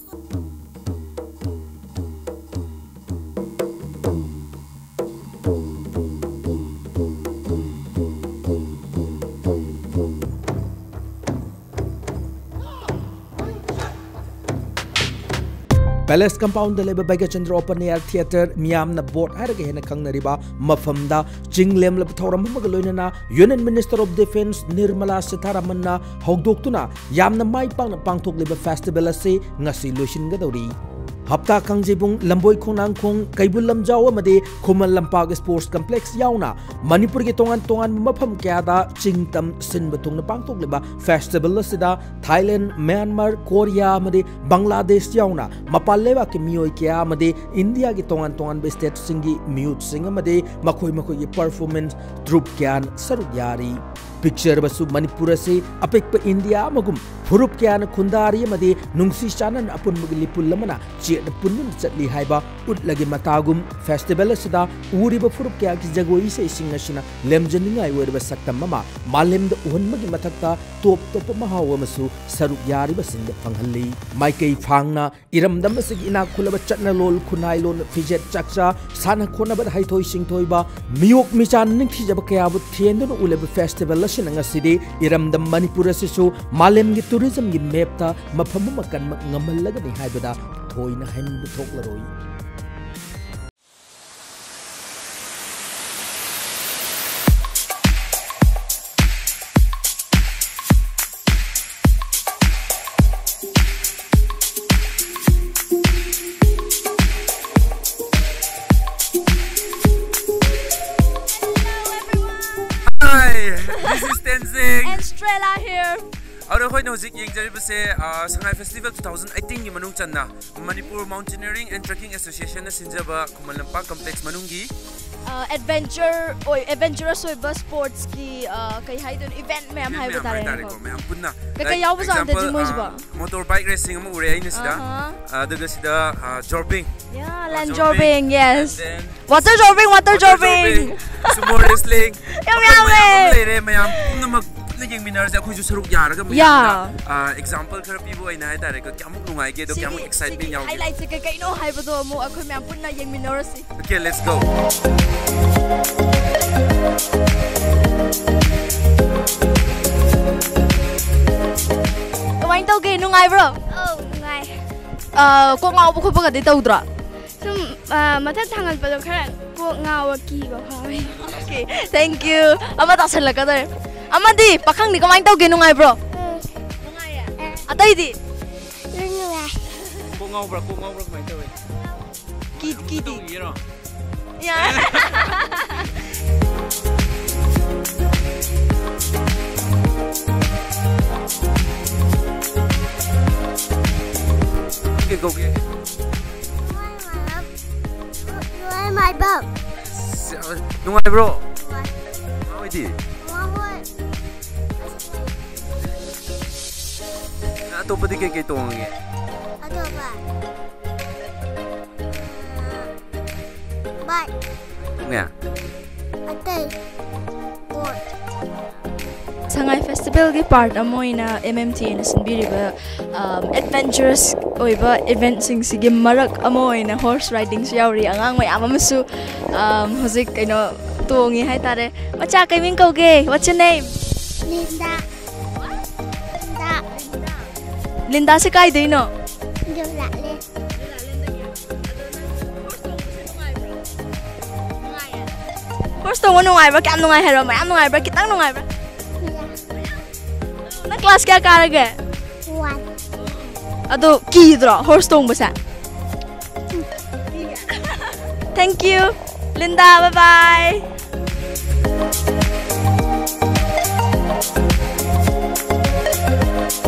Palace compoundꯗ ꯂꯩꯕ ꯚꯩꯒ꯭ꯌꯆꯟꯗ꯭ꯔ Open Air Theatre, ꯃꯤꯌꯥꯝꯅ ꯕꯣꯠ ꯍꯥꯏꯔꯒ ꯍꯦꯟꯅ ꯈꯪꯅꯔꯤꯕ ꯃꯐꯝꯗ ꯆꯤꯡ ꯂꯦꯝꯂꯕ ꯊꯧꯔꯝ ꯑꯃꯒ ꯂꯣꯏꯅꯅ Union Minister of Defence Nirmala ꯁꯤꯊꯥꯔꯥꯃꯟꯅ ꯍꯧꯗꯣꯛꯇꯨꯅ ꯌꯥꯝꯅ ꯃꯥꯏ ꯄꯥꯛꯅ ꯄꯥꯡꯊꯣꯛꯂꯤꯕ festival ꯑꯁꯤ ꯉꯁꯤ ꯂꯣꯏꯁꯤꯟꯒꯗꯧꯔꯤ꯫ ꯍꯞꯇꯥ ꯀꯥꯡꯖꯩꯕꯨꯡ, ꯂꯝꯕꯣꯏ ꯈꯣꯡꯅꯥꯡꯈꯣꯡ, ꯀꯩꯕꯨꯜ ꯂꯝꯖꯥꯎ ꯑꯃꯗꯤ ꯈꯨꯃꯟ ꯂꯝꯄꯥꯛ ꯁ꯭ꯄꯣꯔꯠꯁ ꯀꯝꯄ꯭ꯂꯦꯛꯁ ꯌꯥꯎꯅ ꯃꯅꯤꯄꯨꯔꯒꯤ ꯇꯣꯉꯥꯟ ꯇꯣꯉꯥꯟꯕ ꯃꯐꯝ ꯀꯌꯥꯗ ꯆꯤꯡ ꯇꯝ ꯁꯤꯟꯕ ꯊꯨꯡꯅ ꯄꯥꯡꯊꯣꯛꯂꯤꯕ ꯐꯦꯁꯇꯤꯚꯦꯜ ꯑꯁꯤꯗ ꯊꯥꯏꯂꯦꯟ, ꯃ꯭ꯌꯥꯟꯃꯥꯔ, ꯀꯣꯔꯤꯌꯥ ꯑꯃꯗꯤ ꯕꯪꯒ꯭ꯂꯥꯗꯦꯁ ꯌꯥꯎꯅ ꯃꯄꯥꯟ ꯂꯩꯕꯥꯛꯀꯤ ꯃꯤꯑꯣꯏ ꯀꯌꯥ ꯑꯃꯗꯤ ꯏꯟꯗꯤꯌꯥꯒꯤ ꯇꯣꯉꯥꯟ ꯇꯣꯉꯥꯟꯕ ꯁ꯭ꯇꯦꯠꯁꯤꯡꯒꯤ ꯃꯤꯍꯨꯠꯁꯤꯡ ꯑꯃꯗꯤ ꯃꯈꯣꯏ ꯃꯈꯣꯏꯒꯤ ꯄꯔꯐꯣꯔꯃꯦꯟꯁ ꯇ꯭ꯔꯨꯞ ꯀꯌꯥꯅ ꯁꯔꯨꯛ ꯌꯥꯔꯤ꯫ ꯄꯤꯛꯆꯔꯕꯁꯨ ꯃꯅꯤꯄꯨꯔ ꯑꯁꯤ ꯑꯄꯤꯛꯄ ꯏꯟꯗꯤꯌꯥ ꯑꯃꯒꯨꯝ ꯐꯨꯔꯨꯞ ꯀꯌꯥꯅ ꯈꯨꯟꯗꯥꯔꯤ ꯑꯃꯗꯤ ꯅꯨꯡꯁꯤ ꯆꯥꯟꯅꯅ ꯑꯄꯨꯟꯕꯒꯤ ꯂꯤꯄꯨꯜ ꯑꯃꯅ ꯆꯦꯠꯅ ꯄꯨꯟꯗꯨꯅ ꯆꯠꯂꯤ ꯍꯥꯏꯕ ꯎꯠꯂꯒꯦ꯫ ꯃꯇꯥꯒꯨꯝ ꯐꯦꯁꯇꯤꯚꯦꯜ ꯑꯁꯤꯗ ꯎꯔꯤꯕ ꯐꯨꯔꯨꯞ ꯀꯌꯥꯒꯤ ꯖꯒꯣꯏ ꯏꯁꯩꯁꯤꯡ ꯑꯁꯤꯅ ꯂꯦꯝꯖꯅꯤꯡꯉꯥꯏ ꯑꯣꯏꯔꯕ ꯁꯛꯇꯝ ꯑꯃ ꯃꯥꯂꯦꯝꯗ ꯎꯍꯟꯕꯒꯤ ꯃꯊꯛꯇ ꯇꯣꯞ ꯇꯣꯞꯄ ꯃꯍꯥꯎ ꯑꯃꯁꯨ ꯁꯔꯨꯛ ꯌꯥꯔꯤꯕꯁꯤꯡꯗ ꯐꯪꯍꯜꯂꯤ꯫ ꯃꯥꯏꯀꯩ ꯐꯥꯡꯅ ꯏꯔꯝꯗꯝ ꯑꯁꯤꯒꯤ ꯏꯅꯥꯛ ꯈꯨꯜꯂꯕ ꯆꯠꯅꯂꯣꯟ, ꯈꯨꯟꯅꯥꯏꯂꯣꯟ, ꯐꯤꯖꯦꯠ ꯆꯥꯛꯆꯥ, ꯁꯥꯟꯅ ꯈꯣꯠꯅꯕꯗ ꯍꯩꯊꯣꯏ ꯁꯤꯡꯊꯣꯏꯕ ꯃꯤꯑꯣꯛ ꯃꯤꯆꯥꯅ ꯅꯤꯡꯊꯤꯖꯕ ꯀꯌꯥꯕꯨ ꯊꯦꯟꯗꯨꯅ ꯎꯠꯂꯕ ꯐꯦꯁꯇꯤꯚꯦꯜ ꯑꯁꯤꯅ ꯉꯁꯤꯗꯤ ꯏꯔꯝꯗꯝ ꯃꯅꯤꯄꯨꯔ ꯑꯁꯤꯁꯨ ꯃꯥꯂꯦꯝꯒꯤ ꯇꯨꯔꯤꯖꯝꯒꯤ ꯃꯦꯞꯇ ꯃꯐꯝ ꯑꯃ ꯀꯟꯕ ꯉꯝꯍꯜꯂꯒꯅꯤ ꯍꯥꯏꯕꯗ ꯊꯣꯏꯅ ꯍꯦꯟꯕ ꯊꯣꯛꯂꯔꯣꯏ꯫ Hi, this is Tenzing. And Strela here. ꯑꯗꯣ ꯑꯩꯈꯣꯏꯅ ꯍꯧꯖꯤꯛ ꯌꯦꯡꯖꯔꯤꯕꯁꯦ, ꯑ, ꯁꯉꯥꯏ ꯐꯦꯁꯇꯤꯚꯦꯜ two thousand eighteen ꯒꯤ ꯃꯅꯨꯡ ꯆꯟꯅ Manipur mountaineering and trekking ꯑꯦꯁꯣꯁꯤꯌꯦꯁꯟꯅ ꯁꯤꯟꯖꯕ Khuman Lampak complex ꯃꯅꯨꯡꯒꯤ ꯑꯦꯗꯚꯦꯟꯆꯔ ꯑꯣꯏ, ꯑꯦꯗꯚꯦꯟꯆꯔꯁ ꯑꯣꯏꯕ ꯁ꯭ꯄꯣꯔꯠꯁꯀꯤ, ꯑ, ꯀꯩ ꯍꯥꯏꯗꯣꯏꯅꯣ, ꯏꯚꯦꯟꯠ ꯃꯌꯥꯝ ꯍꯥꯏꯕ ꯃꯌꯥꯝ ꯇꯥꯔꯦꯅꯦꯀꯣ꯫ ꯍꯥꯏꯇꯥꯔꯦꯀꯣ, ꯃꯌꯥꯝ ꯄꯨꯟꯅ꯫ ꯀꯩꯀꯩ ꯂꯥꯏꯛ, ꯌꯥꯎꯕꯖꯥꯠꯅꯣ ꯑꯦꯛꯖꯥꯝꯄꯜ, ꯇꯦꯖꯤꯡ ꯃꯣꯏꯁꯤꯕꯣ? ꯑ, ꯃꯣꯇꯣꯔ ꯕꯥꯏꯛ ꯔꯦꯁꯤꯡ ꯑꯃ ꯎꯔꯦ ꯑꯩꯅ ꯁꯤꯗ꯫ ꯑꯍꯥ꯫ ꯑꯗꯨꯒ ꯁꯤꯗ, ꯑ, ꯖꯣꯔꯕꯤꯡ꯫ ꯌꯥ, land zorbing. Zorbing, yes. And then water zorbing, water water zorbing. Zorbing. Sumo wrestling. ꯌꯥꯝ ꯃꯈꯜ ꯌꯥꯝꯃꯦ꯫ ꯃꯌꯥꯝ ꯑꯃ ꯂꯩꯔꯦ꯫ ꯃꯌꯥꯝ ꯄꯨꯝꯅꯃꯛ ꯄꯨꯟꯅ ꯌꯦꯡꯃꯤꯟꯅꯔꯁꯦ꯫ ꯑꯩꯈꯣꯏꯁꯨ ꯁꯔꯨꯛ ꯌꯥꯔꯒ ꯌꯥ꯫ ꯃꯌꯥꯝꯅ, ꯑ, ꯑꯦꯛꯖꯥꯝꯄꯜ ꯈꯔ ꯄꯤꯕ ꯑꯣꯏꯅ ꯍꯥꯏꯇꯥꯔꯦꯀꯣ꯫ ꯀꯌꯥꯃꯨꯛ ꯅꯨꯡꯉꯥꯏꯒꯦ, ꯑꯗꯣ ꯁꯤꯒꯤ, ꯀꯌꯥꯃꯨꯛ ꯑꯦꯛꯁꯥꯏꯠꯃꯦꯟ ꯁꯤꯒꯤ ꯌꯥꯎꯒꯦ? ꯍꯥꯏꯂꯥꯏꯠꯁꯦ ꯀꯩ ꯀꯩꯅꯣ ꯍꯥꯏꯕꯗꯣ ꯑꯃꯨꯛ ꯑꯩꯈꯣꯏ ꯃꯌꯥꯝ ꯄꯨꯟꯅ ꯌꯦꯡꯃꯤꯟꯅꯔꯁꯤ꯫ Okay, let's go. ꯀꯃꯥꯏꯅ ꯇꯧꯒꯦ? ꯅꯨꯡꯉꯥꯏꯕ꯭ꯔꯣ? ꯑꯧ, ꯅꯨꯡꯉꯥꯏ꯫ ꯑ, ꯀꯣꯛ ꯉꯥꯎꯕ ꯈꯣꯠꯄꯒꯗꯤ ꯇꯧꯗ꯭ꯔꯣ? ꯁꯨꯝ, ꯑ, ꯃꯊꯛ ꯊꯥꯡꯒꯠꯄꯗꯣ ꯈꯔ ꯀꯣꯛ ꯉꯥꯎꯕ, ꯀꯤꯕ ꯐꯥꯎꯋꯦ꯫ Okay, thank you. ꯑꯃ ꯇꯥꯁꯜꯂꯛꯀꯗꯧꯔꯦ꯫ ꯑꯃꯗꯤ ꯄꯥꯈꯪꯗꯤ ꯀꯃꯥꯏꯅ ꯇꯧꯒꯦ? ꯅꯨꯡꯉꯥꯏꯕ꯭ꯔꯣ? ꯎꯝ꯫ ꯅꯨꯡꯉꯥꯏꯌꯦ? ꯑꯇꯩꯗꯤ? ꯂꯣꯏ ꯅꯨꯡꯉꯥꯏ꯫ ꯀꯣꯛ ꯉꯥꯎꯕ꯭ꯔꯥ, ꯀꯣꯛ ꯉꯥꯎꯕ꯭ꯔꯥ, ꯀꯃꯥꯏꯅ ꯇꯧꯋꯤ? ꯀꯤ ꯀꯤꯗꯤ ꯇꯧꯈꯤꯒꯦꯔꯣ? ꯌꯥꯔꯦ꯫ ꯀꯩ ꯀꯧꯒꯦ? ꯅꯨꯡꯉꯥꯏꯕ꯫ ꯁꯤ, ꯑ, ꯅꯨꯡꯉꯥꯏꯕ꯭ꯔꯣ? ꯃꯃꯥ ꯍꯣꯏꯗꯤ? ꯃꯃꯥ ꯍꯣꯏ꯫ ꯅꯪ ꯑꯇꯣꯞꯄꯗꯤ ꯀꯩꯀꯩ ꯇꯣꯡꯉꯒꯦ? ꯑꯇꯣꯞꯄ꯫ ꯕꯥꯏ꯫ ꯇꯣꯡꯉꯦ? ꯑꯇꯩ꯫ ꯕꯣꯠ꯫ ꯁꯉꯥꯏ ꯐꯦꯁꯇꯤꯚꯦꯜꯒꯤ ꯄꯥꯔꯠ ꯑꯃ ꯑꯣꯏꯅ ꯑꯦꯝ ꯑꯦꯝ ꯇꯤ ꯑꯦꯅ ꯁꯤꯟꯕꯤꯔꯤꯕ ꯑꯦꯗꯚꯦꯟꯆꯔꯁ ꯑꯣꯏꯕ ꯏꯚꯦꯟꯠꯁꯤꯡꯁꯤꯒꯤ ꯃꯔꯛ ꯑꯃ ꯑꯣꯏꯅ ꯍꯣꯔꯁ ꯔꯥꯏꯗꯤꯡꯁꯨ ꯌꯥꯎꯔꯤ꯫ ꯑꯉꯥꯡ ꯃꯌꯥꯝ ꯑꯃꯁꯨ ꯑꯝ, ꯍꯧꯖꯤꯛ ꯀꯩꯅꯣ ꯇꯣꯡꯉꯤ ꯍꯥꯏꯇꯥꯔꯦ꯫ ꯃꯆꯥ, ꯀꯩ ꯃꯤꯡ ꯀꯧꯒꯦ? What's your name? Linda. Linda. ꯂꯤꯟꯗꯥꯁꯦ ꯀꯥꯏꯗꯩꯅꯣ? ꯌꯧꯔꯛꯂꯦ꯫ ꯍꯣꯔꯁ ꯇꯣꯡꯕ ꯅꯨꯡꯉꯥꯏꯕ꯭ꯔꯥ? ꯀꯌꯥꯝ ꯅꯨꯡꯉꯥꯏ ꯍꯥꯏꯔꯣ? ꯃꯌꯥꯝ ꯅꯨꯡꯉꯥꯏꯕ꯭ꯔꯥ? ꯈꯤꯇꯪ ꯅꯨꯡꯉꯥꯏꯕ꯭ꯔꯥ? ꯅꯪ ꯀ꯭ꯂꯥꯁ ꯀꯌꯥ ꯀꯥꯔꯒꯦ? ꯋꯥꯟ꯫ ꯑꯗꯣ ꯀꯤꯗ꯭ꯔꯣ horse ꯇꯣꯡꯕꯁꯦ? Thank you, Linda. Bye bye.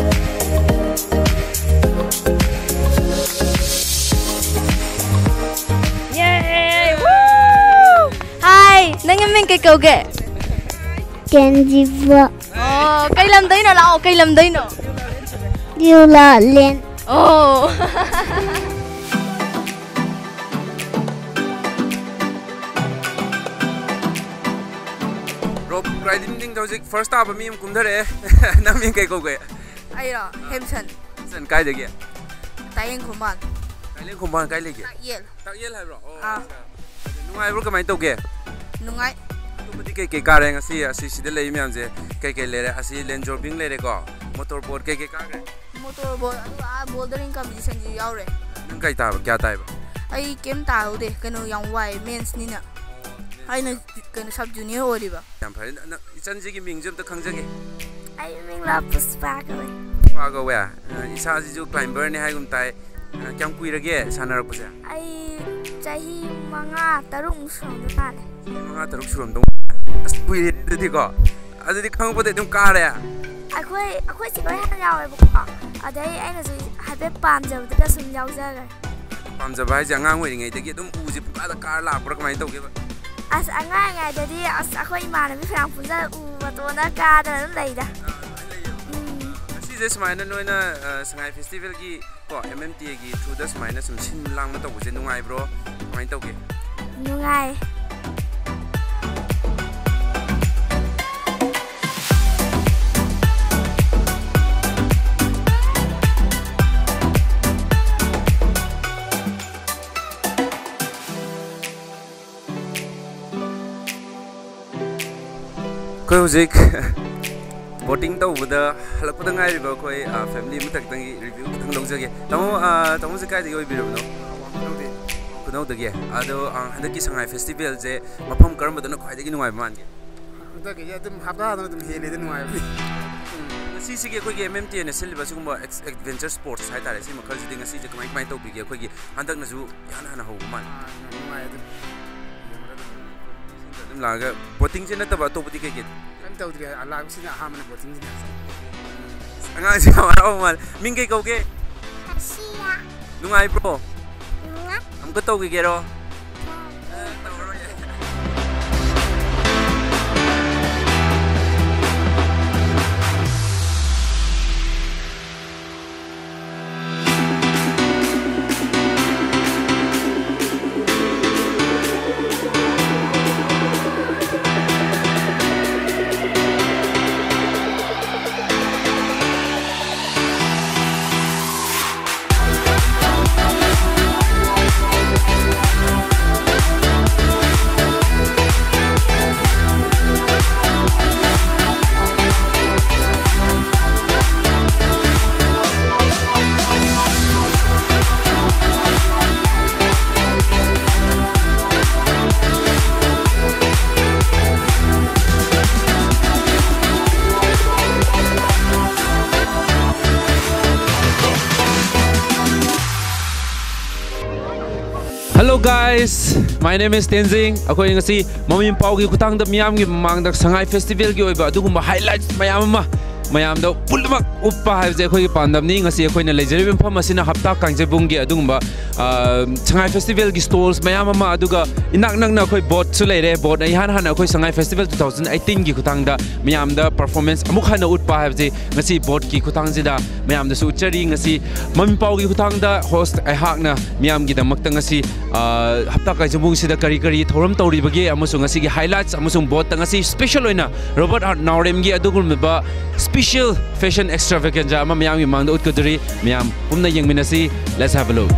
Yay! Woo! Hi! ꯅꯪ ꯃꯤꯡ ꯀꯩ ꯀꯧꯒꯦ? ꯀꯦꯟꯖꯤꯕ꯫ ꯑꯣ, ꯀꯩ ꯂꯝꯗꯩꯅꯣ? ꯂꯥꯛꯑꯣ, ꯀꯩ ꯂꯝꯗꯩꯅꯣ? ꯌꯨꯂꯥꯂꯦꯟ꯫ ꯑꯣ꯫ ꯔꯣꯞ ꯔꯥꯏꯗꯤꯡꯗ ꯍꯧꯖꯤꯛ ꯐꯥꯔꯁ ꯇꯥꯕ ꯃꯤ ꯑꯃ ꯀꯨꯝꯊꯔꯛꯑꯦ꯫ ꯅꯪ ꯃꯤꯡ ꯀꯩ ꯀꯧꯒꯦ? ꯑꯩꯔꯣ? ꯍꯦꯝꯁꯟ꯫ ꯍꯦꯝꯁꯟ ꯀꯥꯏꯗꯒꯤ? ꯇꯥꯌꯦꯡ ꯈꯨꯃꯥꯟ꯫ ꯀꯥꯏꯂꯦꯟ ꯈꯨꯃꯥꯡ ꯀꯥꯏ ꯂꯩꯒꯦ? ꯇꯥꯛꯌꯦꯜ꯫ ꯇꯥꯛꯌꯦꯜ ꯍꯥꯏꯕ꯭ꯔꯣ? ꯑꯣ, ꯑꯥ꯫ ꯑꯠꯆꯥ꯫ ꯅꯨꯡꯉꯥꯏꯕ꯭ꯔꯣ, ꯀꯃꯥꯏꯅ ꯇꯧꯒꯦ? ꯅꯨꯡꯉꯥꯏ꯫ ꯑꯇꯣꯞꯄꯗꯤ ꯀꯩ ꯀꯩ ꯀꯥꯔꯦ ꯉꯁꯤ? ꯑꯁꯤ ꯁꯤꯗ ꯂꯩ ꯃꯌꯥꯝꯁꯦ ꯀꯩ ꯀꯩ ꯂꯩꯔꯦ? ꯑꯁꯤ ꯂꯦꯟꯖꯣꯔꯕꯤꯡ ꯂꯩꯔꯦꯀꯣ, ꯃꯣꯇꯣꯔ ꯕꯣꯠ ꯀꯩ ꯀꯩ ꯀꯥꯈ꯭ꯔꯦ? ꯃꯣꯇꯣꯔ ꯕꯣꯠ, ꯑꯗꯨꯒ ꯑꯥ ꯕꯣꯜꯗꯔꯤꯡ ꯀꯝꯄꯤꯇꯤꯁꯟꯁꯨ ꯌꯥꯎꯔꯦ꯫ ꯅꯪ ꯀꯩ ꯇꯥꯕ, ꯀꯌꯥ ꯇꯥꯏꯕ? ꯑꯩ ꯀꯩꯝ ꯇꯥꯍꯧꯗꯦ, ꯀꯩꯅꯣ ꯌꯥꯝ ꯋꯥꯏ, ꯃꯦꯟꯁꯅꯤꯅ꯫ ꯑꯩꯅ ꯀꯩꯅꯣ ꯁꯕ ꯖꯨꯅꯤꯌꯔ ꯑꯣꯏꯔꯤꯕ꯫ ꯌꯥꯝ ꯐꯔꯦ꯫ ꯅ-, ꯅ-, ꯏꯆꯟꯁꯤꯒꯤ ꯃꯤꯡꯁꯦ ꯑꯝꯇ ꯈꯪꯖꯒꯦ꯫ ꯑꯩ ꯃꯤꯡ ꯂꯥ ꯄꯨꯁꯄꯥ ꯀꯧꯏ꯫ ꯄꯨꯁꯄꯥ ꯀꯧꯋꯦ꯫ ꯑ, ꯏꯁꯥꯁꯤꯁꯨ ꯀ꯭ꯂꯥꯏꯝꯕꯔꯅꯤ ꯍꯥꯏꯒꯨꯝ ꯇꯥꯏ꯫ ꯑ, ꯀꯌꯥꯝ ꯀꯨꯏꯔꯒꯦ ꯁꯥꯟꯅꯔꯛꯄꯁꯦ? ꯑꯩ ꯆꯍꯤ ꯃꯉꯥ ꯇꯔꯨꯛꯃꯨꯛ ꯁꯨꯔꯝꯗꯧ ꯃꯥꯜꯂꯦ꯫ ꯆꯍꯤ ꯃꯉꯥ ꯇꯔꯨꯛ ꯁꯨꯔꯝꯗꯧ꯫ ꯑꯁ, ꯀꯨꯏꯔꯦ ꯑꯗꯨꯗꯤꯀꯣ꯫ ꯑꯗꯨꯗꯤ ꯈꯪꯉꯛꯄꯗ ꯑꯗꯨꯝ ꯀꯥꯔꯦ꯫ ꯑꯩꯈꯣꯏ, ꯑꯩꯈꯣꯏ ꯆꯦ ꯍꯣꯏ ꯍꯥꯟꯅ ꯌꯥꯎꯋꯦꯕꯀꯣ꯫ ꯑꯗꯩ ꯑꯩꯅꯁꯨ ꯍꯥꯏꯐꯦꯠ ꯄꯥꯝꯖꯕꯗꯨꯗ ꯁꯨꯝ ꯌꯥꯎꯖꯈ꯭ꯔꯦ꯫ ꯄꯥꯝꯖꯕ ꯍꯥꯏꯁꯦ ꯑꯉꯥꯡ ꯑꯣꯏꯔꯤꯉꯩꯗꯒꯤ ꯑꯗꯨꯝ ꯎꯁꯦ ꯄꯨꯡꯀꯥꯗ ꯀꯥꯔ ꯂꯥꯛꯄ꯭ꯔꯥ, ꯀꯃꯥꯏꯅ ꯇꯧꯒꯦꯕ? ꯑꯁ, ꯑꯉꯥꯡ ꯑꯣꯏꯔꯤꯉꯩꯗꯗꯤ, ꯑꯁ, ꯑꯩꯈꯣꯏ ꯏꯃꯥꯟꯅꯕꯤ ꯐꯅꯌꯥꯝ ꯄꯨꯟꯁꯤꯜꯂ ꯎ ꯃꯇꯣꯟꯗ ꯀꯥꯗꯅ ꯑꯗꯨꯝ ꯂꯩꯗ꯫ ꯑꯥ, ꯑꯗꯨꯃꯥꯏꯅ ꯂꯩꯌꯦꯕ꯫ ꯎꯝ꯫ ꯉꯁꯤꯁꯦ ꯁꯨꯃꯥꯏꯅ ꯅꯣꯏꯅ, ꯑ, ꯁꯉꯥꯏ ꯐꯦꯁꯇꯤꯚꯦꯜꯒꯤ ꯀꯣ, ꯑꯦꯝ ꯑꯦꯝ ꯇꯤ ꯑꯦꯒꯤ ꯊ꯭ꯔꯨꯗ ꯁꯨꯃꯥꯏꯅ ꯁꯨꯝ ꯁꯤꯟ ꯂꯥꯡꯕ ꯇꯧꯕꯁꯦ ꯅꯨꯡꯉꯥꯏꯕ꯭ꯔꯣ? ꯀꯃꯥꯏꯅ ꯇꯧꯒꯦ? ꯅꯨꯡꯉꯥꯏ꯫ ꯑꯩꯈꯣꯏ ꯍꯧꯖꯤꯛ ꯕꯣꯇꯤꯡ ꯇꯧꯕꯗ ꯍꯜꯂꯛꯄꯗ ꯉꯥꯏꯔꯤꯕ ꯑꯩꯈꯣꯏ, ꯑ, ꯐꯦꯃꯤꯂꯤ ꯑꯃꯈꯛꯇꯪꯒꯤ ꯔꯤꯚ꯭ꯌꯨ ꯈꯤꯇꯪ ꯂꯧꯖꯒꯦ꯫ ꯇꯥꯃꯣ, ꯑ, ꯇꯥꯃꯣꯁꯦ ꯀꯥꯏꯗꯒꯤ ꯑꯣꯏꯕꯤꯔꯕꯅꯣ? ꯈꯨꯅꯧꯗꯒꯤ꯫ ꯑꯗꯣ, ꯑ, ꯍꯟꯗꯛꯀꯤ ꯁꯉꯥꯏ ꯐꯦꯁꯇꯤꯚꯦꯜꯁꯦ ꯃꯐꯝ ꯀꯔꯝꯕꯗꯅ ꯈ꯭ꯋꯥꯏꯗꯒꯤ ꯅꯨꯡꯉꯥꯏꯕ ꯃꯥꯟꯒꯦ? ꯍꯟꯗꯛꯀꯤꯁꯦ ꯑꯗꯨꯝ ꯍꯞꯇꯥꯗꯅ ꯑꯗꯨꯝ ꯍꯦꯜꯂꯦꯗ ꯅꯨꯡꯉꯥꯏꯕꯗꯤ꯫ ꯎꯝ, ꯉꯁꯤꯁꯤꯒꯤ ꯑꯩꯈꯣꯏꯒꯤ ꯑꯦꯝ ꯑꯦꯝ ꯇꯤ ꯑꯦꯅ ꯁꯤꯜꯂꯤꯕ ꯁꯤꯒꯨꯝꯕ ꯑꯦꯛꯁ-, ꯑꯦꯗꯚꯦꯟꯆꯔ ꯁ꯭ꯄꯣꯔꯠꯁ ꯍꯥꯏꯇꯥꯔꯦ, ꯁꯤ ꯃꯈꯜꯁꯤꯗꯤ ꯉꯁꯤꯁꯦ ꯀꯃꯥꯏ ꯀꯃꯥꯏꯅ ꯇꯧꯕꯤꯒꯦ? ꯑꯩꯈꯣꯏꯒꯤ ꯍꯟꯗꯛꯅꯁꯨ ꯏꯍꯥꯟ ꯍꯥꯟꯅ ꯍꯧꯕ ꯃꯥꯜꯂꯦ꯫ ꯑꯥ, ꯅꯨꯡꯉꯥꯏ ꯑꯗꯨꯝ꯫ ꯌꯦꯡꯕꯗ ꯑꯗꯨꯝ꯫ ꯑꯗꯨꯝ ꯂꯥꯛꯑꯒ ꯕꯣꯇꯤꯡꯁꯦ ꯅꯠꯇꯕ ꯑꯇꯣꯞꯄꯗꯤ ꯀꯩꯀꯩ? ꯀꯩꯝ ꯇꯧꯗ꯭ꯔꯤ, ꯑ, ꯂꯥꯛꯄꯁꯤꯅ ꯑꯍꯥꯟꯕꯅꯦ ꯕꯣꯇꯤꯡꯁꯤꯅ꯫ ꯑꯉꯥꯡꯁꯦ ꯌꯥꯝ ꯍꯔꯥꯎꯕ ꯃꯥꯜꯂꯦ꯫ ꯃꯤꯡ ꯀꯩ ꯀꯧꯒꯦ? ꯑꯁꯤꯌꯥ꯫ ꯅꯨꯡꯉꯥꯏꯕ꯭ꯔꯣ? ꯅꯨꯡꯉꯥꯏ꯫ ꯑꯃꯨꯛꯀ ꯇꯧꯈꯤꯒꯦꯔꯣ? ꯇꯧꯔꯣꯏ꯫ ꯑꯦ, ꯇꯧꯔꯔꯣꯏ꯫ Guys, my name is Tenzing. ꯑꯩꯈꯣꯏ ꯉꯁꯤ ꯃꯃꯤ ꯃꯄꯥꯎꯒꯤ ꯈꯨꯊꯥꯡꯗ ꯃꯤꯌꯥꯝꯒꯤ ꯃꯃꯥꯡꯗ ꯁꯉꯥꯏ ꯐꯦꯁꯇꯤꯚꯦꯜꯒꯤ ꯑꯣꯏꯕ ꯑꯗꯨꯒꯨꯝꯕ ꯍꯥꯏꯂꯥꯏꯠꯁ ꯃꯌꯥꯝ ꯑꯃ ꯃꯌꯥꯝꯗ ꯄꯨꯝꯅꯃꯛ ꯎꯠꯄ ꯍꯥꯏꯕꯁꯦ ꯑꯩꯈꯣꯏꯒꯤ ꯄꯥꯟꯗꯝꯅꯤ꯫ ꯉꯁꯤ ꯑꯩꯈꯣꯏꯅ ꯂꯩꯖꯔꯤꯕ ꯃꯐꯝ ꯑꯁꯤꯅ ꯍꯞꯇꯥ ꯀꯥꯡꯖꯩꯕꯨꯡꯒꯤ ꯑꯗꯨꯒꯨꯝꯕ, ꯑ, ꯁꯉꯥꯏ ꯐꯦꯁꯇꯤꯚꯦꯜꯒꯤ ꯁ꯭ꯇꯣꯜꯁ ꯃꯌꯥꯝ ꯑꯃ, ꯑꯗꯨꯒ ꯏꯅꯥꯛ ꯅꯛꯅ ꯑꯩꯈꯣꯏ ꯕꯣꯠꯁꯨ ꯂꯩꯔꯦ꯫ ꯕꯣꯠꯅ ꯏꯍꯥꯟ ꯍꯥꯟꯅ ꯑꯩꯈꯣꯏ ꯁꯉꯥꯏ ꯐꯦꯁꯇꯤꯚꯦꯜ two thousand eighteenꯒꯤ ꯈꯨꯊꯥꯡꯗ ꯃꯤꯌꯥꯝꯗ ꯄꯔꯐꯣꯔꯃꯦꯟꯁ ꯑꯃꯨꯛ ꯍꯟꯅ ꯎꯠꯄ ꯍꯥꯏꯕꯁꯤ ꯉꯁꯤ ꯕꯣꯠꯀꯤ ꯈꯨꯊꯥꯡꯁꯤꯗ ꯃꯌꯥꯝꯗꯁꯨ ꯎꯠꯆꯔꯤ꯫ ꯉꯁꯤ ꯃꯃꯤ ꯄꯥꯎꯒꯤ ꯈꯨꯊꯥꯡꯗ ꯍꯣꯁ ꯑꯩꯍꯥꯛꯅ ꯃꯤꯌꯥꯝꯒꯤꯗꯃꯛꯇ ꯉꯁꯤ, ꯑ, ꯍꯞꯇꯥ ꯀꯥꯡꯖꯩꯕꯨꯡꯁꯤꯗ ꯀꯔꯤ ꯀꯔꯤ ꯊꯧꯔꯝ ꯇꯧꯔꯤꯕꯒꯦ ꯑꯃꯁꯨꯡ ꯉꯁꯤꯒꯤ ꯍꯥꯏꯂꯥꯏꯠꯁ ꯑꯃꯁꯨꯡ ꯕꯣꯠꯇ ꯉꯁꯤ ꯁ꯭ꯄꯦꯁꯦꯜ ꯑꯣꯏꯅ ꯔꯣꯕꯥꯔꯠ ꯑꯥꯔꯠ ꯅꯥꯎꯔꯦꯝꯒꯤ ꯑꯗꯨꯒꯨꯝꯂꯕ ꯁ꯭ꯄꯦꯁꯦꯜ ꯐꯦꯁꯟ ꯑꯦꯛꯁꯇ꯭ꯔꯥꯚꯦꯒꯦꯟꯖꯥ ꯑꯃ ꯃꯤꯌꯥꯝꯒꯤ ꯃꯥꯡꯗ ꯎꯠꯀꯗꯧꯔꯤ꯫ ꯃꯌꯥꯝ ꯄꯨꯟꯅ ꯌꯦꯡꯃꯤꯟꯅꯁꯤ꯫ Let's have a look.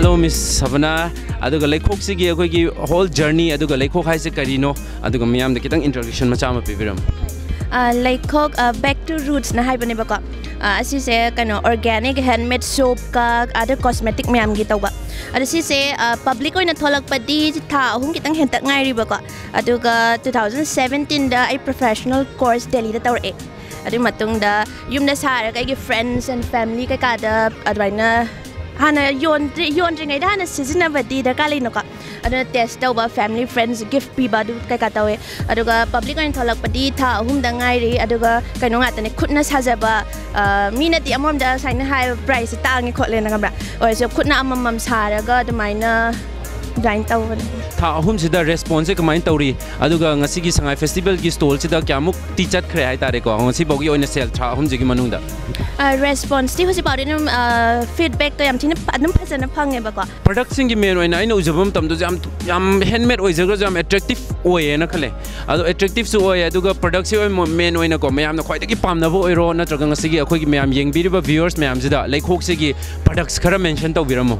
Hello, Miss Savana. ꯑꯗꯨꯒ ꯂꯩꯈꯣꯛꯁꯤꯒꯤ ꯑꯩꯈꯣꯏꯒꯤ whole journey, ꯑꯗꯨꯒ ꯂꯩꯈꯣꯛ ꯍꯥꯏꯁꯦ ꯀꯔꯤꯅꯣ, ꯑꯗꯨꯒ ꯃꯤꯌꯥꯝꯗ ꯈꯤꯇꯪ introduction ꯃꯆꯥ ꯑꯃ ꯄꯤꯕꯤꯔꯝꯃꯨ꯫ ꯑ, ꯂꯩꯈꯣꯛ, ꯑ, Back to Rootsꯅ ꯍꯥꯏꯕꯅꯦꯕꯀꯣ꯫ ꯑ, ꯑꯁꯤꯁꯦ ꯀꯩꯅꯣ organic handmade soapꯀ other cosmetic ꯃꯌꯥꯝꯒꯤ ꯇꯧꯕ꯫ ꯑꯗꯣ ꯁꯤꯁꯦ, ꯑ, public ꯑꯣꯏꯅ ꯊꯣꯛꯂꯛꯄꯗꯤ ꯊꯥ ꯑꯍꯨꯝ ꯈꯤꯇꯪ ꯍꯦꯟꯇꯛ ꯉꯥꯏꯔꯤꯕꯀꯣ꯫ ꯑꯗꯨꯒ two thousand seventeenꯗ ꯑꯩ professional course Delhiꯗ ꯇꯧꯔꯛꯑꯦ꯫ ꯑꯗꯨꯒꯤ ꯃꯇꯨꯡꯗ ꯌꯨꯝꯗ ꯁꯥꯔꯒ ꯑꯩꯒꯤ friends and family ꯀꯩꯀꯥꯗ ꯑꯗꯨꯃꯥꯏꯅ ꯍꯥꯟꯅ ꯌꯣꯟꯗ꯭ꯔꯤ ꯌꯣꯟꯗ꯭ꯔꯤꯉꯩꯗ ꯍꯥꯟꯅ ꯁꯤꯖꯤꯟꯅꯕꯗꯤ ꯗꯔꯀꯥꯔ ꯂꯩꯅꯀꯣ꯫ ꯑꯗꯨꯅ test ꯇꯧꯕ family friends gift ꯄꯤꯕ ꯑꯗꯨ ꯀꯩꯀꯥ ꯇꯧꯋꯦ꯫ ꯑꯗꯨꯒ public ꯑꯣꯏꯅ ꯊꯣꯛꯂꯛꯄꯗꯤ ꯊꯥ ꯑꯍꯨꯝꯗ ꯉꯥꯏꯔꯤ꯫ ꯑꯗꯨꯒ ꯀꯩꯅꯣ ꯉꯥꯛꯇꯅꯦ, ꯈꯨꯠꯅ ꯁꯥꯖꯕ꯫ ꯑ, ꯃꯤꯅꯗꯤ ꯑꯃꯔꯣꯝꯗ ꯁꯨꯃꯥꯏꯅ ꯍꯥꯏ, price ꯁꯦ ꯇꯥꯡꯉꯦ ꯈꯣꯠꯂꯦꯅ, ꯈꯪꯕ꯭ꯔꯥ? ꯑꯣꯏꯔꯁꯨ ꯈꯨꯠꯅ ꯑꯃꯃꯝ ꯁꯥꯔꯒ ꯑꯗꯨꯃꯥꯏꯅ ꯑꯗꯨꯃꯥꯏꯅ ꯇꯧꯕꯅꯦ꯫ ꯊꯥ ꯑꯍꯨꯝꯁꯤꯗ response ꯁꯦ ꯀꯃꯥꯏꯅ ꯇꯧꯔꯤ? ꯑꯗꯨꯒ ꯉꯁꯤꯒꯤ ꯁꯉꯥꯏ festival ꯒꯤ stall ꯁꯤꯗ ꯀꯌꯥꯃꯨꯛꯇꯤ ꯆꯠꯈ꯭ꯔꯦ ꯍꯥꯏꯇꯥꯔꯦꯀꯣ, ꯉꯁꯤꯐꯥꯎꯒꯤ ꯑꯣꯏꯅ sale ꯊꯥ ꯑꯍꯨꯝꯁꯤꯒꯤ ꯃꯅꯨꯡꯗ? ꯑ, response ꯇꯤ ꯍꯧꯖꯤꯛꯐꯥꯎꯗꯤ ꯑꯗꯨꯝ, ꯑ, feedback ꯇꯣ ꯌꯥꯝ ꯊꯤꯅ ꯐ- ꯑꯗꯨꯝ ꯐꯖꯅ ꯐꯪꯉꯦꯕꯀꯣ꯫ Product ꯁꯤꯡꯒꯤ main ꯑꯣꯏꯅ ꯑꯩꯅ ꯎꯖꯕ ꯃꯇꯝꯗꯁꯨ ꯌꯥꯝ ꯌꯥꯝ handmade ꯑꯣꯏꯖꯈ꯭ꯔꯁꯨ ꯌꯥꯝ attractive ꯑꯣꯏꯌꯦꯅ ꯈꯜꯂꯦ꯫ ꯑꯗꯣ attractive ꯁꯨ ꯑꯣꯏ, ꯑꯗꯨꯒ product ꯁꯤ ꯑꯣꯏ main ꯑꯣꯏꯅꯀꯣ, ꯃꯌꯥꯝꯅ ꯈ꯭ꯋꯥꯏꯗꯒꯤ ꯄꯥꯝꯅꯕ ꯑꯣꯏꯔꯣ, ꯅꯠꯇ꯭ꯔꯒ ꯉꯁꯤꯒꯤ ꯑꯩꯈꯣꯏꯒꯤ ꯃꯌꯥꯝ ꯌꯦꯡꯕꯤꯔꯤꯕ viewers ꯃꯌꯥꯝꯁꯤꯗ ꯂꯩꯈꯣꯛꯁꯤꯒꯤ products ꯈꯔ mention ꯇꯧꯕꯤꯔꯝꯃꯣ꯫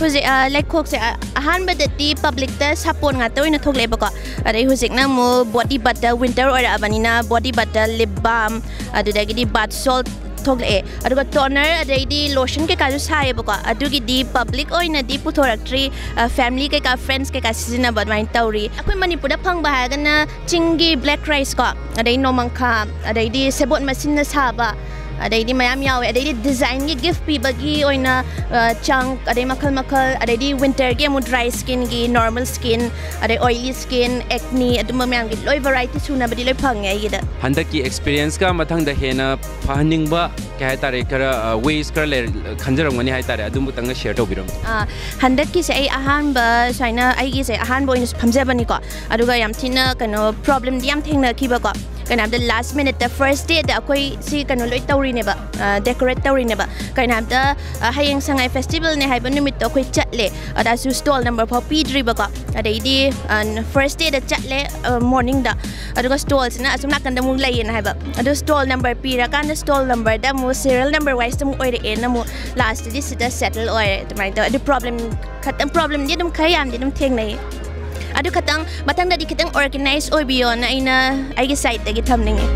ꯍꯧꯖꯤꯛ, ꯑ, ꯂꯩꯈꯣꯛꯁꯦ, ꯑ, ꯑꯍꯥꯟꯕꯗꯗꯤ public ꯇ ꯁꯥꯄꯣꯟ ꯉꯥꯛꯇ ꯑꯣꯏꯅ ꯊꯣꯛꯂꯛꯑꯦꯕꯀꯣ꯫ ꯑꯗꯩ ꯍꯧꯖꯤꯛꯅ ꯑꯃꯨꯛ body butter, winter ꯑꯣꯏꯔꯛꯑꯕꯅꯤꯅ body butter, lip balm, ꯑꯗꯨꯗꯒꯤꯗꯤ bath salt ꯊꯣꯛꯂꯛꯑꯦ꯫ ꯑꯗꯨꯒ toner ꯑꯗꯩꯗꯤ lotion ꯀꯩꯀꯥꯁꯨ ꯁꯥꯏꯌꯦꯕꯀꯣ꯫ ꯑꯗꯨꯒꯤꯗꯤ public ꯑꯣꯏꯅꯗꯤ ꯄꯨꯊꯣꯔꯛꯇ꯭ꯔꯤ꯫ ꯑ, family ꯀꯩꯀꯥ, friends ꯀꯩꯀꯥ ꯁꯤꯖꯤꯟꯅꯕ ꯑꯗꯨꯃꯥꯏꯅ ꯇꯧꯔꯤ꯫ ꯑꯩꯈꯣꯏ ꯃꯅꯤꯄꯨꯔꯗ ꯐꯪꯕ ꯍꯥꯏꯔꯒꯅ ꯆꯤꯡꯒꯤ black rice ꯀꯣ, ꯑꯗꯩ ꯅꯣꯡꯃꯪꯈꯥ, ꯑꯗꯩꯗꯤ ꯁꯦꯕꯣꯠ ꯃꯁꯤꯟꯅ ꯁꯥꯕ, ꯑꯗꯩꯗꯤ ꯃꯌꯥꯝ ꯌꯥꯎꯋꯦ꯫ ꯑꯗꯩꯗꯤ design ꯒꯤ gift ꯄꯤꯕꯒꯤ ꯑꯣꯏꯅ, ꯑ, chunk, ꯑꯗꯩ ꯃꯈꯜ ꯃꯈꯜ, ꯑꯗꯩꯗꯤ winter ꯒꯤ ꯑꯃꯨꯛ dry skin ꯒꯤ, normal skin, ꯑꯗꯩ oily skin, acne, ꯑꯗꯨꯝꯕ ꯃꯌꯥꯝꯒꯤ ꯂꯣꯏ variety ꯁꯨꯅꯕꯗꯤ ꯂꯣꯏ ꯐꯪꯉꯦ ꯑꯩꯒꯤꯗ꯫ ꯍꯟꯗꯛꯀꯤ experience ꯀ ꯃꯊꯪꯗ ꯍꯦꯟꯅ ꯐꯍꯟꯅꯤꯡꯕ ꯀꯩ ꯍꯥꯏꯇꯥꯔꯦ, ꯈꯔ, ꯑ, ways ꯈꯔ ꯂꯩꯔ ꯈꯟꯖꯔꯝꯒꯅꯤ ꯍꯥꯏꯇꯥꯔꯦ, ꯑꯗꯨꯝꯇꯪꯒ share ꯇꯧꯕꯤꯔꯝꯃꯨ꯫ ꯑ, ꯍꯟꯗꯛꯀꯤꯁꯦ ꯑꯩ ꯑꯍꯥꯟꯕ ꯁꯨꯃꯥꯏꯅ ꯑꯩꯒꯤꯁꯦ ꯑꯍꯥꯟꯕ ꯑꯣꯏꯅꯁꯨ ꯐꯝꯖꯕꯅꯤꯀꯣ꯫ ꯑꯗꯨꯒ ꯌꯥꯝ ꯊꯤꯅ ꯀꯩꯅꯣ problem ꯗꯤ ꯌꯥꯝ ꯊꯦꯡꯅꯈꯤꯕꯀꯣ꯫ ꯀꯩꯅꯣ ꯍꯥꯏꯕꯗ last minute ꯇ first day ꯗ ꯑꯩꯈꯣꯏ ꯁꯤ ꯀꯩꯅꯣ ꯂꯣꯏ ꯇꯧꯔꯤꯅꯦꯕ, ꯑ, decorate ꯇꯧꯔꯤꯅꯦꯕ꯫ ꯀꯩꯅꯣ ꯍꯥꯏꯕꯗ, ꯑ, ꯍꯌꯦꯡ ꯁꯉꯥꯏ festival ꯅꯦ ꯍꯥꯏꯕ ꯅꯨꯃꯤꯠꯇꯣ ꯑꯩꯈꯣꯏ ꯆꯠꯂꯦ꯫ ꯑꯗꯁꯨ stall number ꯐꯥꯎ ꯄꯤꯗ꯭ꯔꯤꯕꯀꯣ꯫ ꯑꯗꯩꯗꯤ, ꯑ, first day ꯗ ꯆꯠꯂꯦ, ꯑ, morning ꯗ꯫ ꯑꯗꯨꯒ stall ꯁꯤꯅ ꯑꯁꯨꯝ ꯅꯥꯀꯟꯗ ꯑꯃꯨꯛ ꯂꯩꯌꯦꯅ ꯍꯥꯏꯕ꯫ ꯑꯗꯨ stall number ꯄꯤꯔꯀꯥꯟꯗ stall number ꯗ ꯑꯃꯨꯛ serial number wise ꯇ ꯑꯃꯨꯛ ꯑꯣꯏꯔꯛꯑꯦꯅ ꯑꯃꯨꯛ last ꯇꯗꯤ ꯁꯤꯗ settle ꯑꯣꯏꯔꯦ꯫ ꯑꯗꯨꯃꯥꯏꯅ ꯇꯧꯋꯦ꯫ ꯑꯗꯨ problem ꯈꯇꯪ, problem ꯗꯤ ꯑꯗꯨꯝ ꯈꯔ ꯌꯥꯝꯗꯤ ꯑꯗꯨꯝ ꯊꯦꯡꯅꯩ꯫ ꯑꯗꯨ ꯈꯇꯪ, ꯃꯊꯪꯗꯗꯤ ꯈꯤꯇꯪ organize ꯑꯣꯏꯕꯤꯌꯣꯅ ꯑꯩꯅ ꯑꯩꯒꯤ side ꯇꯒꯤ ꯊꯝꯅꯤꯡꯉꯤ꯫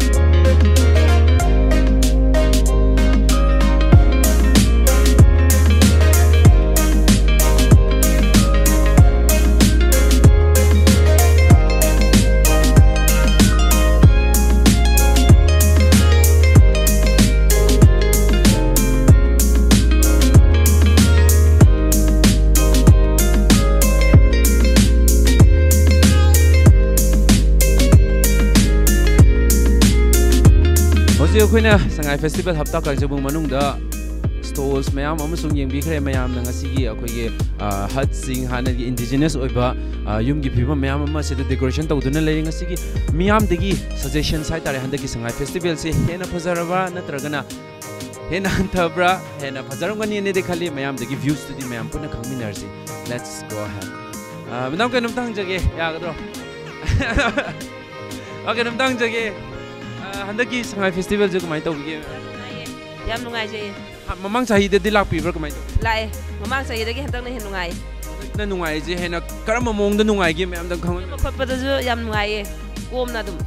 ꯑꯩꯈꯣꯏꯅ ꯁꯉꯥꯏ ꯐꯦꯁꯇꯤꯚꯦꯜ ꯍꯞꯇꯥ ꯀꯥꯡꯖꯩꯕꯨꯡ ꯃꯅꯨꯡꯗ ꯁ꯭ꯇꯣꯜꯁ ꯃꯌꯥꯝ ꯑꯃꯁꯨꯡ ꯌꯦꯡꯕꯤꯈ꯭ꯔꯦ꯫ ꯃꯌꯥꯝꯅ ꯉꯁꯤꯒꯤ ꯑꯩꯈꯣꯏꯒꯤ, ꯑ, ꯍꯠꯁꯤꯡ, ꯍꯥꯟꯅꯒꯤ ꯏꯟꯗꯤꯖꯤꯅꯁ ꯑꯣꯏꯕ, ꯑ, ꯌꯨꯝꯒꯤ ꯐꯤꯕꯝ ꯃꯌꯥꯝ ꯑꯃ ꯁꯤꯗ ꯗꯦꯀꯣꯔꯦꯁꯟ ꯇꯧꯗꯨꯅ ꯂꯩꯔꯤ꯫ ꯉꯁꯤꯒꯤ ꯃꯤꯌꯥꯝꯗꯒꯤ ꯁꯖꯦꯁꯟꯁ ꯍꯥꯏꯇꯥꯔꯦ, ꯍꯟꯗꯛꯀꯤ ꯁꯉꯥꯏ ꯐꯦꯁꯇꯤꯚꯦꯜꯁꯤ ꯍꯦꯟꯅ ꯐꯖꯔꯕ ꯅꯠꯇ꯭ꯔꯒꯅ ꯍꯦꯟꯅ ꯍꯟꯊꯕ꯭ꯔꯥ, ꯍꯦꯟꯅ ꯐꯖꯔꯝꯒꯅꯤꯅꯗꯤ ꯈꯜꯂꯤ꯫ ꯃꯌꯥꯝꯗꯒꯤ ꯚ꯭ꯌꯨꯁꯇꯨꯗꯤ ꯃꯌꯥꯝ ꯄꯨꯟꯅ ꯈꯪꯃꯤꯟꯅꯔꯁꯤ꯫ Let's go ahead. ꯑ, ꯃꯦꯗꯥꯝ, ꯀꯩꯅꯣꯝꯇ ꯍꯪꯖꯒꯦ, ꯌꯥꯒꯗ꯭ꯔꯣ? ꯑ, ꯀꯩꯅꯣꯝꯇ ꯍꯪꯖꯒꯦ꯫ ꯑ, ꯍꯟꯗꯛꯀꯤ ꯁꯉꯥꯏ ꯐꯦꯁꯇꯤꯚꯦꯜꯁꯦ ꯀꯃꯥꯏꯅ ꯇꯧꯕꯤꯒꯦ? ꯌꯥꯝ ꯅꯨꯡꯉꯥꯏꯌꯦ꯫ ꯌꯥꯝ ꯅꯨꯡꯉꯥꯏꯖꯩꯌꯦ꯫ ꯍ-, ꯃꯃꯥꯡ ꯆꯍꯤꯗꯗꯤ ꯂꯥꯛꯄꯤꯕ꯭ꯔꯥ, ꯀꯃꯥꯏꯅ ꯇꯧꯒꯦ? ꯂꯥꯛꯑꯦ꯫ ꯃꯃꯥꯡ ꯆꯍꯤꯗꯒꯤ ꯍꯟꯗꯛꯅ ꯍꯦꯟꯅ ꯅꯨꯡꯉꯥꯏ꯫ ꯍꯟꯗꯛꯅ ꯅꯨꯡꯉꯥꯏꯔꯤꯁꯦ ꯍꯦꯟꯅ ꯀꯔꯝꯕ ꯃꯑꯣꯡꯗ ꯅꯨꯡꯉꯥꯏꯒꯦ, ꯃꯌꯥꯝꯗꯪ ꯈꯪꯍꯟꯕꯤꯌꯨ꯫ ꯈꯣꯠꯄꯗꯁꯨ ꯌꯥꯝ ꯅꯨꯡꯉꯥꯏꯌꯦ, ꯀꯣꯝꯅ ꯑꯗꯨꯝ꯫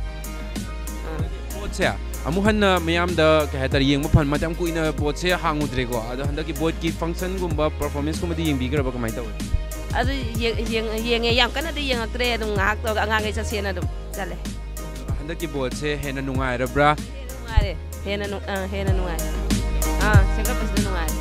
ꯑꯥ꯫ ꯕꯣꯠꯁꯦ ꯑꯃꯨꯛ ꯍꯟꯅ ꯃꯌꯥꯝꯗ, ꯀꯩ ꯍꯥꯏꯇꯥꯔꯦ, ꯌꯦꯡꯕ ꯐꯪ-, ꯃꯇꯝ ꯀꯨꯏꯅ ꯕꯣꯠꯁꯦ ꯍꯥꯡꯉꯨꯗ꯭ꯔꯦꯀꯣ꯫ ꯑꯗꯣ ꯍꯟꯗꯛꯀꯤ ꯕꯣꯠꯀꯤ ꯐꯪꯁꯟꯒꯨꯝꯕ, ꯄꯔꯐꯣꯔꯃꯦꯟꯁꯀꯨꯝꯕꯗꯤ ꯌꯦꯡꯕꯤꯈ꯭ꯔꯕ, ꯀꯃꯥꯏꯅ ꯇꯧꯋꯤ? ꯑꯗꯨ ꯌꯦꯡ-, ꯌꯦꯡ-, ꯌꯦꯡꯉꯦ, ꯌꯥꯝ ꯀꯟꯅꯗꯤ ꯌꯦꯡꯉꯛꯇ꯭ꯔꯦ, ꯑꯗꯨꯝ ꯉꯥꯏꯍꯥꯛ ꯇꯧꯔꯒ ꯑꯉꯥꯡꯈꯩ ꯆꯠꯁꯦꯅ ꯑꯗꯨꯝ ꯆꯠꯂꯦ꯫ ꯍꯟꯗꯛꯀꯤ ꯕꯣꯠꯁꯦ ꯍꯦꯟꯅ ꯅꯨꯡꯉꯥꯏꯔꯕ꯭ꯔꯥ? ꯍꯦꯟꯅ ꯅꯨꯡꯉꯥꯏꯔꯦ, ꯍꯦꯟꯅ ꯅꯨꯡ-, ꯑꯥ, ꯍꯦꯟꯅ ꯅꯨꯡꯉꯥꯏꯔꯦ꯫ ꯑꯥ, ꯁꯦꯝꯒꯠꯄꯁꯤꯅ ꯅꯨꯡꯉꯥꯏꯔꯦ꯫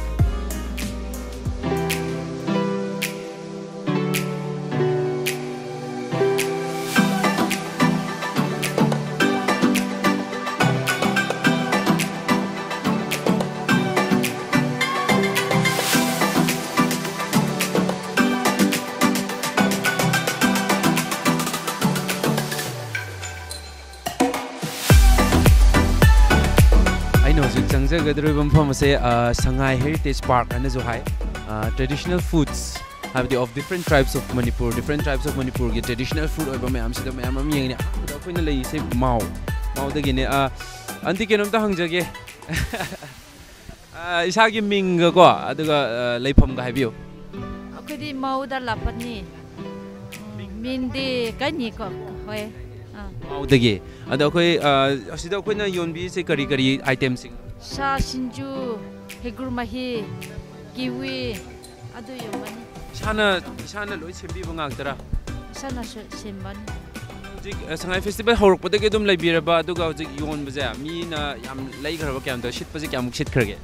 ꯑꯩꯅ ꯍꯧꯖꯤꯛ ꯆꯪꯖꯒꯗꯧꯔꯤꯕ ꯃꯐꯝ ꯑꯁꯦ, ꯑ, ꯁꯉꯥꯏ ꯍꯦꯔꯤꯇꯦꯖ ꯄꯥꯔꯛ ꯍꯥꯏꯅꯁꯨ ꯍꯥꯏ꯫ ꯑ, traditional foods, ꯍꯥꯏꯕꯗꯤ of different tribes of Manipur, different tribes of ꯃꯅꯤꯄꯨꯔꯒꯤ traditional food ꯑꯣꯏꯕ ꯃꯌꯥꯝꯁꯤꯗ ꯃꯌꯥꯝ ꯑꯃ ꯌꯦꯡꯉꯤꯅꯦ꯫ ꯑꯍꯥꯟꯕꯗ ꯑꯩꯈꯣꯏꯅ ꯂꯩꯔꯤꯁꯦ ꯃꯥꯎ, ꯃꯥꯎꯗꯒꯤꯅꯦ꯫ ꯑ, ꯑꯟꯇꯤ, ꯀꯩꯅꯣꯝꯇ ꯍꯪꯖꯒꯦ꯫ ꯑ, ꯏꯁꯥꯒꯤ ꯃꯤꯡꯒꯀꯣ, ꯑꯗꯨꯒ, ꯑ, ꯂꯩꯐꯝꯒ ꯍꯥꯏꯕꯤꯌꯨ꯫ ꯑꯩꯈꯣꯏꯗꯤ ꯃꯥꯎꯗ ꯂꯥꯛꯄꯅꯤ꯫ ꯃꯤꯡꯗꯤ ꯀꯩꯅꯤꯀꯣ? ꯍꯣꯏ꯫ ꯑꯥ꯫ ꯃꯥꯎꯗꯒꯤ꯫ ꯑꯗꯣ ꯑꯩꯈꯣꯏ, ꯑ, ꯑꯁꯤꯗ ꯑꯩꯈꯣꯏꯅ ꯌꯣꯟꯕꯤꯔꯤꯁꯦ ꯀꯔꯤ ꯀꯔꯤ ꯑꯥꯏꯇꯦꯝꯁꯤꯡ? ꯁꯥ ꯁꯤꯡꯖꯨ, ꯍꯩꯒ꯭ꯔꯨ ꯃꯍꯤ, ꯀꯤꯋꯤ, ꯑꯗꯨ ꯌꯣꯟꯕꯅꯤ꯫ ꯏꯁꯥꯅ, ꯏꯁꯥꯅ ꯂꯣꯏ ꯁꯦꯝꯕꯤꯕ ꯉꯥꯛꯇꯔꯥ? ꯏꯁꯥꯅ ꯁꯦ-, ꯁꯦꯝꯕꯅꯤ꯫ ꯍꯧꯖꯤꯛ, ꯑ, ꯁꯉꯥꯏ ꯐꯦꯁꯇꯤꯚꯦꯜ ꯍꯧꯔꯛꯄꯗꯒꯤ ꯑꯗꯨꯝ ꯂꯩꯕꯤꯔꯕ, ꯑꯗꯨꯒ ꯍꯧꯖꯤꯛ ꯌꯣꯟꯕꯁꯦ ꯃꯤꯅ ꯌꯥꯝ ꯂꯩꯈ꯭ꯔꯕ, ꯀꯌꯥꯝ ꯇꯧ-, ꯁꯤꯠꯄꯁꯦ ꯀꯌꯥꯃꯨꯛ ꯁꯤꯠꯈ꯭ꯔꯒꯦ?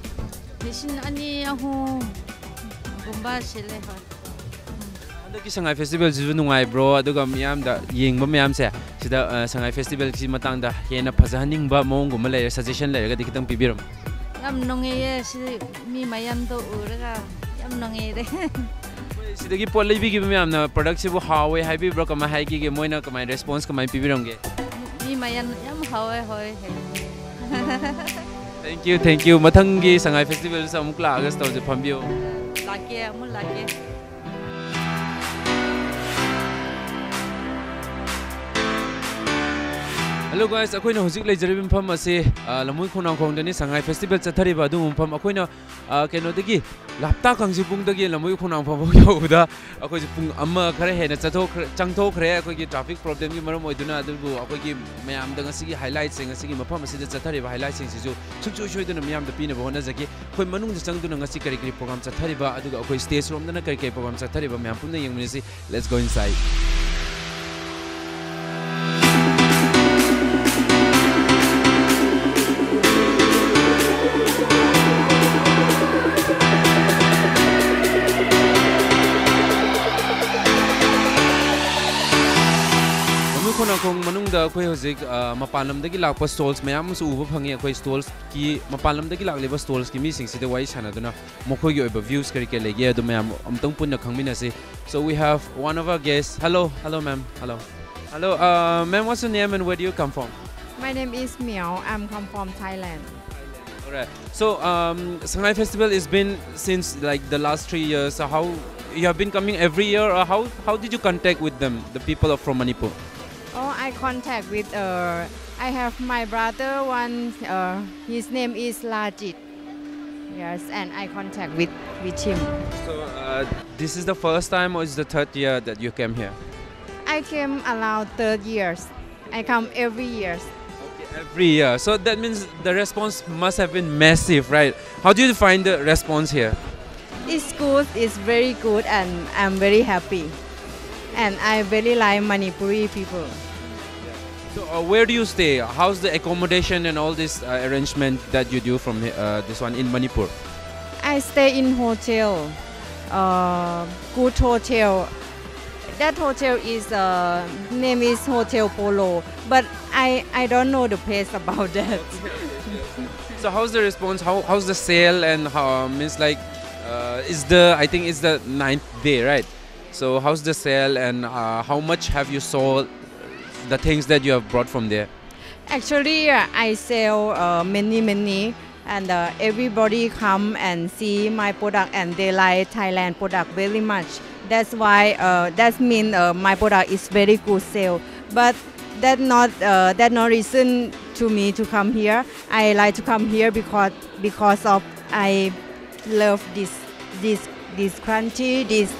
ꯂꯤꯁꯤꯡ ꯑꯅꯤ, ꯑꯍꯨꯝꯒꯨꯝꯕ ꯁꯤꯠꯂꯦ, ꯍꯣꯏ꯫ ꯎꯝ꯫ ꯍꯟꯗꯛꯀꯤ ꯁꯉꯥꯏ ꯐꯦꯁꯇꯤꯚꯦꯜꯁꯤꯁꯨ ꯅꯨꯡꯉꯥꯏꯕ꯭ꯔꯣ? ꯑꯗꯨꯒ ꯃꯤꯌꯥꯝꯗ ꯌꯦꯡꯕ ꯃꯌꯥꯝꯁꯦ, ꯁꯤꯗ ꯁꯉꯥꯏ ꯐꯦꯁꯇꯤꯚꯦꯜꯒꯤ ꯃꯇꯥꯡꯗ ꯍꯦꯟꯅ ꯐꯖꯍꯟꯅꯤꯡꯕ ꯃꯑꯣꯡꯒꯨꯝꯕ ꯂꯩꯔꯦ, ꯁꯖꯦꯁꯟ ꯂꯩꯔꯒꯗꯤ ꯈꯤꯇꯪ ꯄꯤꯕꯤꯔꯝꯃꯨ꯫ ꯌꯥꯝ ꯅꯨꯡꯉꯥꯏꯌꯦ꯫ ꯁꯤ ꯃꯤ ꯃꯌꯥꯝꯗꯣ ꯎꯔꯒ ꯌꯥꯝ ꯅꯨꯡꯉꯥꯏꯔꯦ꯫ ꯁꯤꯗꯒꯤ ꯄꯣꯠ ꯂꯩꯕꯤꯈꯤꯕ ꯃꯌꯥꯝꯅ ꯄ꯭ꯔꯗꯛꯁꯤꯕꯨ ꯍꯥꯎꯋꯦ ꯍꯥꯏꯕꯤꯕ꯭ꯔꯣ? ꯀꯃꯥꯏ ꯍꯥꯏꯈꯤꯒꯦ? ꯃꯣꯏꯅ ꯀꯃꯥꯏ ꯔꯦꯁꯄꯣꯟꯁ ꯀꯃꯥꯏ ꯄꯤꯕꯤꯔꯝꯒꯦ? ꯃꯤ ꯃꯌꯥꯝ ꯌꯥꯝ ꯍꯥꯎꯋꯦ ꯍꯣꯏ ꯍꯥꯏ꯫ Thank you, thank you. ꯃꯊꯪꯒꯤ ꯁꯉꯥꯏ ꯐꯦꯁꯇꯤꯚꯦꯜꯁꯨ ꯑꯃꯨꯛ ꯂꯥꯛꯑꯒ ꯁ꯭ꯇꯣꯜꯁꯦ ꯐꯝꯕꯤꯌꯣ꯫ ꯂꯥꯛꯀꯦ ꯑꯃꯨꯛ ꯂꯥꯛꯀꯦ꯫ Hello guys, ꯑꯩꯈꯣꯏꯅ ꯍꯧꯖꯤꯛ ꯂꯩꯖꯔꯤꯕ ꯃꯐꯝ ꯑꯁꯤ ꯑ, ꯂꯝꯃꯣꯏ ꯈꯣꯡꯅꯥꯡꯈꯣꯡꯗꯅꯤ꯫ ꯁꯉꯥꯏ ꯐꯦꯁꯇꯤꯚꯦꯜ ꯆꯠꯊꯔꯤꯕ ꯑꯗꯨꯒꯨꯝꯕ ꯃꯐꯝ꯫ ꯑꯩꯈꯣꯏꯅ ꯑ, ꯀꯩꯅꯣꯗꯒꯤ ꯂꯥꯞꯇꯥ ꯀꯥꯡꯖꯩꯕꯨꯡꯗꯒꯤ ꯂꯝꯃꯣꯏ ꯈꯣꯡꯅꯥꯡꯈꯣꯡ ꯐꯥꯎ ꯌꯧꯕꯗ ꯑꯩꯈꯣꯏꯁꯦ ꯄꯨꯡ ꯑꯃ ꯈꯔ ꯍꯦꯟꯅ ꯆꯠꯊꯣꯛꯈ꯭ꯔꯦ, ꯆꯪꯊꯣꯛꯈ꯭ꯔꯦ ꯑꯩꯈꯣꯏꯒꯤ ꯇ꯭ꯔꯥꯐꯤꯛ ꯄ꯭ꯔꯣꯕ꯭ꯂꯦꯝꯒꯤ ꯃꯔꯝ ꯑꯣꯏꯗꯨꯅ꯫ ꯑꯗꯨꯕꯨ ꯑꯩꯈꯣꯏꯒꯤ ꯃꯌꯥꯝꯗ ꯉꯁꯤꯒꯤ ꯍꯥꯏꯂꯥꯏꯠꯁꯤꯡ, ꯉꯁꯤꯒꯤ ꯃꯐꯝ ꯑꯁꯤꯗ ꯆꯠꯊꯔꯤꯕ ꯍꯥꯏꯂꯥꯏꯠꯁꯤꯡꯁꯤꯁꯨ ꯁꯨꯡꯁꯣꯏ ꯁꯣꯏꯗꯅ ꯃꯤꯌꯥꯝꯗ ꯄꯤꯅꯕ ꯍꯣꯠꯅꯖꯒꯦ꯫ ꯑꯩꯈꯣꯏ ꯃꯅꯨꯡꯗ ꯆꯪꯗꯨꯅ ꯉꯁꯤ ꯀꯔꯤ ꯀꯔꯤ ꯄ꯭ꯔꯣꯒ꯭ꯔꯥꯝ ꯆꯠꯊꯔꯤꯕ, ꯑꯗꯨꯒ ꯑꯩꯈꯣꯏ ꯁ꯭ꯇꯦꯖ ꯔꯣꯝꯗꯅ ꯀꯔꯤ ꯀꯔꯤ ꯄ꯭ꯔꯣꯒ꯭ꯔꯥꯝ ꯆꯠꯊꯔꯤꯕ ꯃꯌꯥꯝ ꯄꯨꯟꯅ ꯌꯦꯡꯃꯤꯟꯅꯁꯤ꯫ Let's go inside. ꯂꯝꯃꯣꯏ ꯈꯣꯡꯅꯥꯡꯈꯣꯡ ꯃꯅꯨꯡꯗ ꯑꯩꯈꯣꯏ ꯍꯧꯖꯤꯛ, ꯑ, ꯃꯄꯥꯟ ꯂꯝꯗꯒꯤ ꯂꯥꯛꯄ ꯁ꯭ꯇꯣꯜꯁ ꯃꯌꯥꯝ ꯑꯃꯁꯨ ꯎꯕ ꯐꯪꯉꯤ꯫ ꯑꯩꯈꯣꯏ ꯁ꯭ꯇꯣꯜꯁꯀꯤ, ꯃꯄꯥꯟ ꯂꯝꯗꯒꯤ ꯂꯥꯛꯂꯤꯕ ꯁ꯭ꯇꯣꯜꯁꯀꯤ ꯃꯤꯁꯤꯡꯁꯤꯗ ꯋꯥꯔꯤ ꯁꯥꯟꯅꯗꯨꯅ ꯃꯈꯣꯏꯒꯤ ꯑꯣꯏꯕ ꯚ꯭ꯌꯨꯁ ꯀꯔꯤ ꯀꯔꯤ ꯂꯩꯒꯦ ꯑꯗꯨ ꯃꯌꯥꯝ ꯑꯃꯨꯛꯇꯪ ꯄꯨꯟꯅ ꯈꯪꯃꯤꯟꯅꯁꯤ꯫ So we have one of our guests. Hello, hello ma'am. Hello. Hello, uh, ma'am, what's your name and where do you come from? My name is Miao. I'm come from Thailand. All right. So, um, Shanghai Festival has been since, like, the last three years. So how you have been coming every year, or how, how did you contact with them, the people of, from Manipur? Oh, I contact with uh, I have my brother one. Uh, his name is Lajit. Yes, and I contact with with him. So, uh, this is the first time or is the third year that you came here? I came around third years. I come every year. Every year. So that means the response must have been massive, right? How do you find the response here? It's good. It's very good, and I'm very happy. And I very like Manipuri people. So, uh, where do you stay? How's the accommodation and all this, uh, arrangement that you do from he- uh, this one in Manipur? I stay in hotel, uh, good hotel. That hotel is uh, name is Hotel Polo, but I I don't know the place about that. So how's the response? How, how's the sale and how, means like, uh, is the, I think it's the ninth day, right? So how's the sale and uh, how much have you sold the things that you have brought from there? Actually, uh, I sell uh, many many, and uh, everybody come and see my product, and they like Thailand product very much. That's why uh, that mean uh, my product is very good sale. But that not uh, that not reason to me to come here. I like to come here because because of I love this this this country, this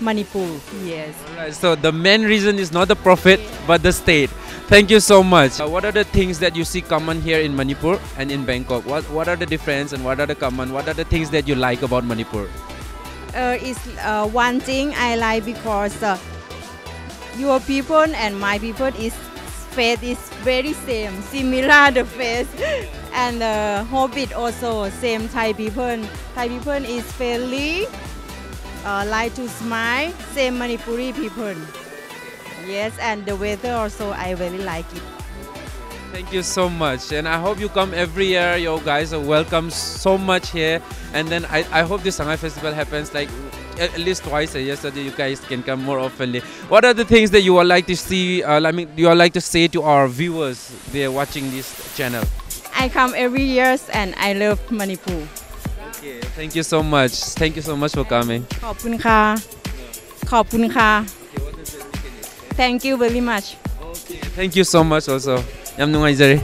Manipur. Yes. Alright, so the main reason is not the profit but the state. Thank you so much. Uh, what are the things that you see common here in Manipur and in Bangkok? What what are the difference and what are the common? What are the things that you like about Manipur? Uh, it's uh, one thing I like because uh, your people and my people is face is very same, similar the face, and uh, hobbit also same Thai people. Thai people is friendly, uh, like to smile, same Manipuri people. Yes, and the weather also I really like it. Thank you so much, and I hope you come every year. You guys are welcome so much here, and then I, I hope this Sangai festival happens like at least twice a year so that you guys can come more oftenly. What are the things that you would like to see? Uh, I mean, you would like to say to our viewers they are watching this channel? I come every year and I love Manipur. Okay, thank you so much. Thank you so much for coming. ขอบคุณค่ะ ขอบคุณค่ะ Thank you very much. Thank you so much also. ꯌꯥꯝ ꯅꯨꯡꯉꯥꯏꯖꯔꯦ꯫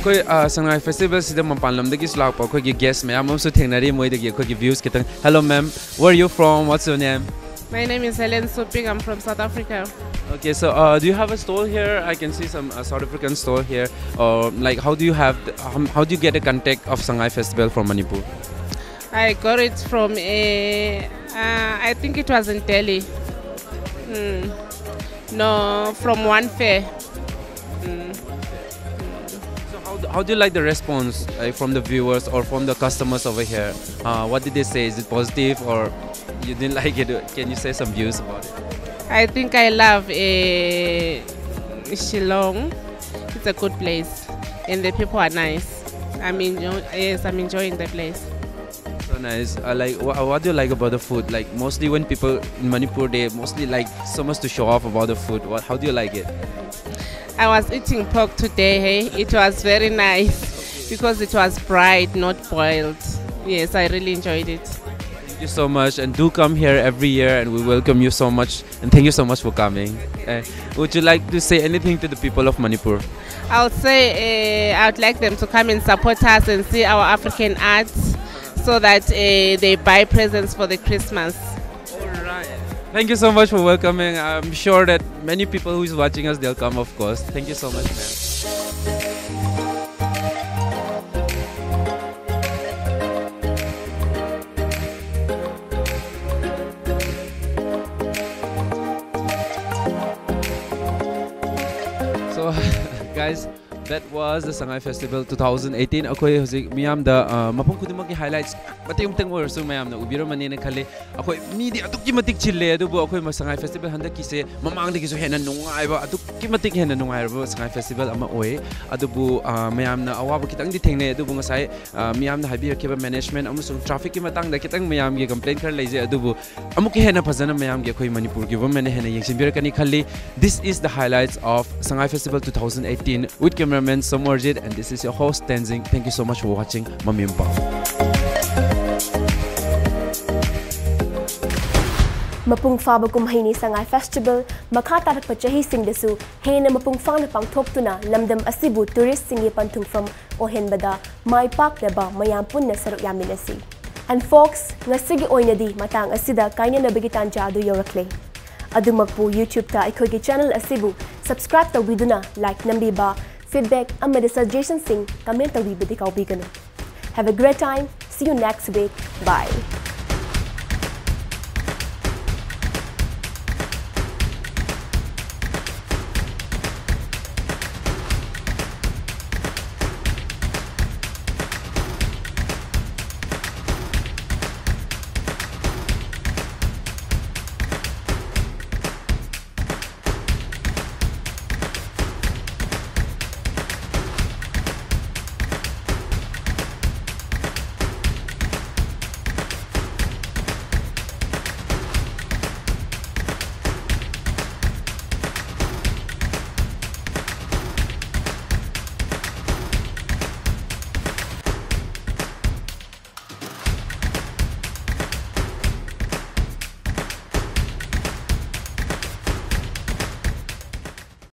ꯑꯩꯈꯣꯏ ꯁꯉꯥꯏ ꯐꯦꯁꯇꯤꯚꯦꯜꯁꯤꯗ ꯃꯄꯥꯟ ꯂꯝꯗꯒꯤꯁꯨ ꯂꯥꯛꯄ ꯑꯩꯈꯣꯏꯒꯤ gas ꯃꯌꯥꯝ ꯑꯃꯁꯨ ꯊꯦꯡꯅꯔꯤ, ꯃꯣꯏꯗꯒꯤ ꯑꯩꯈꯣꯏꯒꯤ ꯚ꯭ꯌꯨꯁ ꯈꯤꯇꯪ. Hello ma'am, where are you from? What's your name? My name is Helen Suping. I'm from South Africa. Okay, so uh, do you have a stall here? I can see some uh, South African stall here. Or like, how do you have? The, um, how do you get a contact of Sangai Festival from Manipur? I got it from a. Uh, I think it was in Delhi. Mm. No, from one fair. Mm. So how How do you like the response, like, from the viewers or from the customers over here? Uh, what did they say? Is it positive or you didn't like it? Can you say some views about it? I think I love uh, Shillong. It's a good place, and the people are nice. I'm enjoy- yes, I'm enjoying the place. So nice. Uh, like, wha what do you like about the food? Like, mostly when people in Manipur, they mostly like so much to show off about the food. What? How do you like it? I was eating pork today. Hey, it was very nice because it was fried, not boiled. Yes, I really enjoyed it. Thank you so much, and do come here every year, and we welcome you so much. And thank you so much for coming. Uh, would you like to say anything to the people of Manipur? I would say uh, I would like them to come and support us and see our African arts so that uh, they buy presents for the Christmas. Thank you so much for welcoming. I'm sure that many people who is watching us, they'll come, of course. Thank you so much, ma'am. So, guys, that was the Sangai Festival two thousand eighteen. ꯑꯩꯈꯣꯏ ꯍꯧꯖꯤꯛ ꯃꯤꯌꯥꯝꯗ ꯃꯐꯝ ꯈꯨꯗꯤꯡꯃꯛꯀꯤ highlights ꯃꯇꯦꯛ ꯃꯇꯦꯛ ꯑꯣꯏꯔꯁꯨ ꯃꯌꯥꯝꯅ ꯎꯕꯤꯔꯝꯃꯅꯤꯅ ꯈꯜꯂꯤ꯫ ꯑꯩꯈꯣꯏ ꯃꯤꯗꯤ ꯑꯗꯨꯛꯀꯤ ꯃꯇꯤꯛ ꯆꯤꯜꯂꯦ, ꯑꯗꯨꯕꯨ ꯑꯩꯈꯣꯏ ꯁꯉꯥꯏ ꯐꯦꯁꯇꯤꯚꯦꯜ ꯍꯟꯗꯛꯀꯤꯁꯦ ꯃꯃꯥꯡꯗꯒꯤꯁꯨ ꯍꯦꯟꯅ ꯅꯨꯡꯉꯥꯏꯕ, ꯑꯗꯨꯛꯀꯤ ꯃꯇꯤꯛ ꯍꯦꯟꯅ ꯅꯨꯡꯉꯥꯏꯔꯕ ꯁꯉꯥꯏ ꯐꯦꯁꯇꯤꯚꯦꯜ ꯑꯃ ꯑꯣꯏ꯫ ꯑꯗꯨꯕꯨ ꯃꯌꯥꯝꯅ ꯑꯋꯥꯕ ꯈꯤꯇꯪꯗꯤ ꯊꯦꯡꯅꯩ, ꯑꯗꯨꯕꯨ ꯉꯁꯥꯏ ꯃꯤꯌꯥꯝꯅ ꯍꯥꯏꯕꯤꯔꯛꯈꯤꯕ ꯃꯦꯅꯦꯖꯃꯦꯟ ꯑꯃꯁꯨꯡ ꯇ꯭ꯔꯥꯐꯤꯛꯀꯤ ꯃꯇꯥꯡꯗ ꯈꯤꯇꯪ ꯃꯌꯥꯝꯒꯤ ꯀꯝꯄ꯭ꯂꯦꯟ ꯈꯔ ꯂꯩꯖꯩ꯫ ꯑꯗꯨꯕꯨ ꯑꯃꯨꯛꯀ ꯍꯦꯟꯅ ꯐꯖꯅ ꯃꯌꯥꯝꯒꯤ ꯑꯩꯈꯣꯏ ꯃꯅꯤꯄꯨꯔꯒꯤ ꯒꯣꯚꯔꯟꯃꯦꯟꯅ ꯍꯦꯟꯅ ꯌꯦꯡꯁꯤꯟꯕꯤꯔꯛꯀꯅꯤ ꯈꯜꯂꯤ꯫ This is the highlights of Sangai Festival two thousand eighteen with cameraman Somorjit, and this is your host Tenzing. Thank you so much for watching. ꯃꯃꯤꯡ ꯄꯥꯎ꯫ ꯃꯄꯨꯡ ꯐꯥꯕ ꯀꯨꯝꯍꯩꯅꯤ ꯁꯉꯥꯏ ꯐꯦꯁꯇꯤꯚꯦꯜ꯫ ꯃꯈꯥ ꯇꯥꯔꯛꯄ ꯆꯍꯤꯁꯤꯡꯗꯁꯨ ꯍꯦꯟꯅ ꯃꯄꯨꯡ ꯐꯥꯅ ꯄꯥꯡꯊꯣꯛꯇꯨꯅ ꯂꯝꯗꯝ ꯑꯁꯤꯕꯨ ꯇꯨꯔꯤꯁꯁꯤꯡꯒꯤ ꯄꯟꯊꯨꯡꯐꯝ ꯑꯣꯏꯍꯟꯕꯗ ꯃꯥꯏ ꯄꯥꯛꯅꯕ ꯃꯌꯥꯝ ꯄꯨꯟꯅ ꯁꯔꯨꯛ ꯌꯥꯃꯤꯟꯅꯁꯤ꯫ And folks, ꯉꯁꯤꯒꯤ ꯑꯣꯏꯅꯗꯤ ꯃꯇꯥꯡ ꯑꯁꯤꯗ ꯀꯥꯏꯅꯅꯕꯒꯤ ꯇꯥꯟꯖꯥ ꯑꯗꯨ ꯌꯧꯔꯛꯂꯦ꯫ ꯑꯗꯨꯃꯛꯄꯨ YouTube-ꯇ ꯑꯩꯈꯣꯏꯒꯤ channel ꯑꯁꯤꯕꯨ subscribe ꯇꯧꯕꯤꯗꯨꯅ like ꯅꯝꯕꯤꯕ, feedback ꯑꯃꯗꯤ suggestion-ꯁꯤꯡ comment ꯇꯧꯕꯤꯕꯗꯤ ꯀꯥꯎꯕꯤꯒꯅꯨ꯫ Have a great time. See you next week. Bye.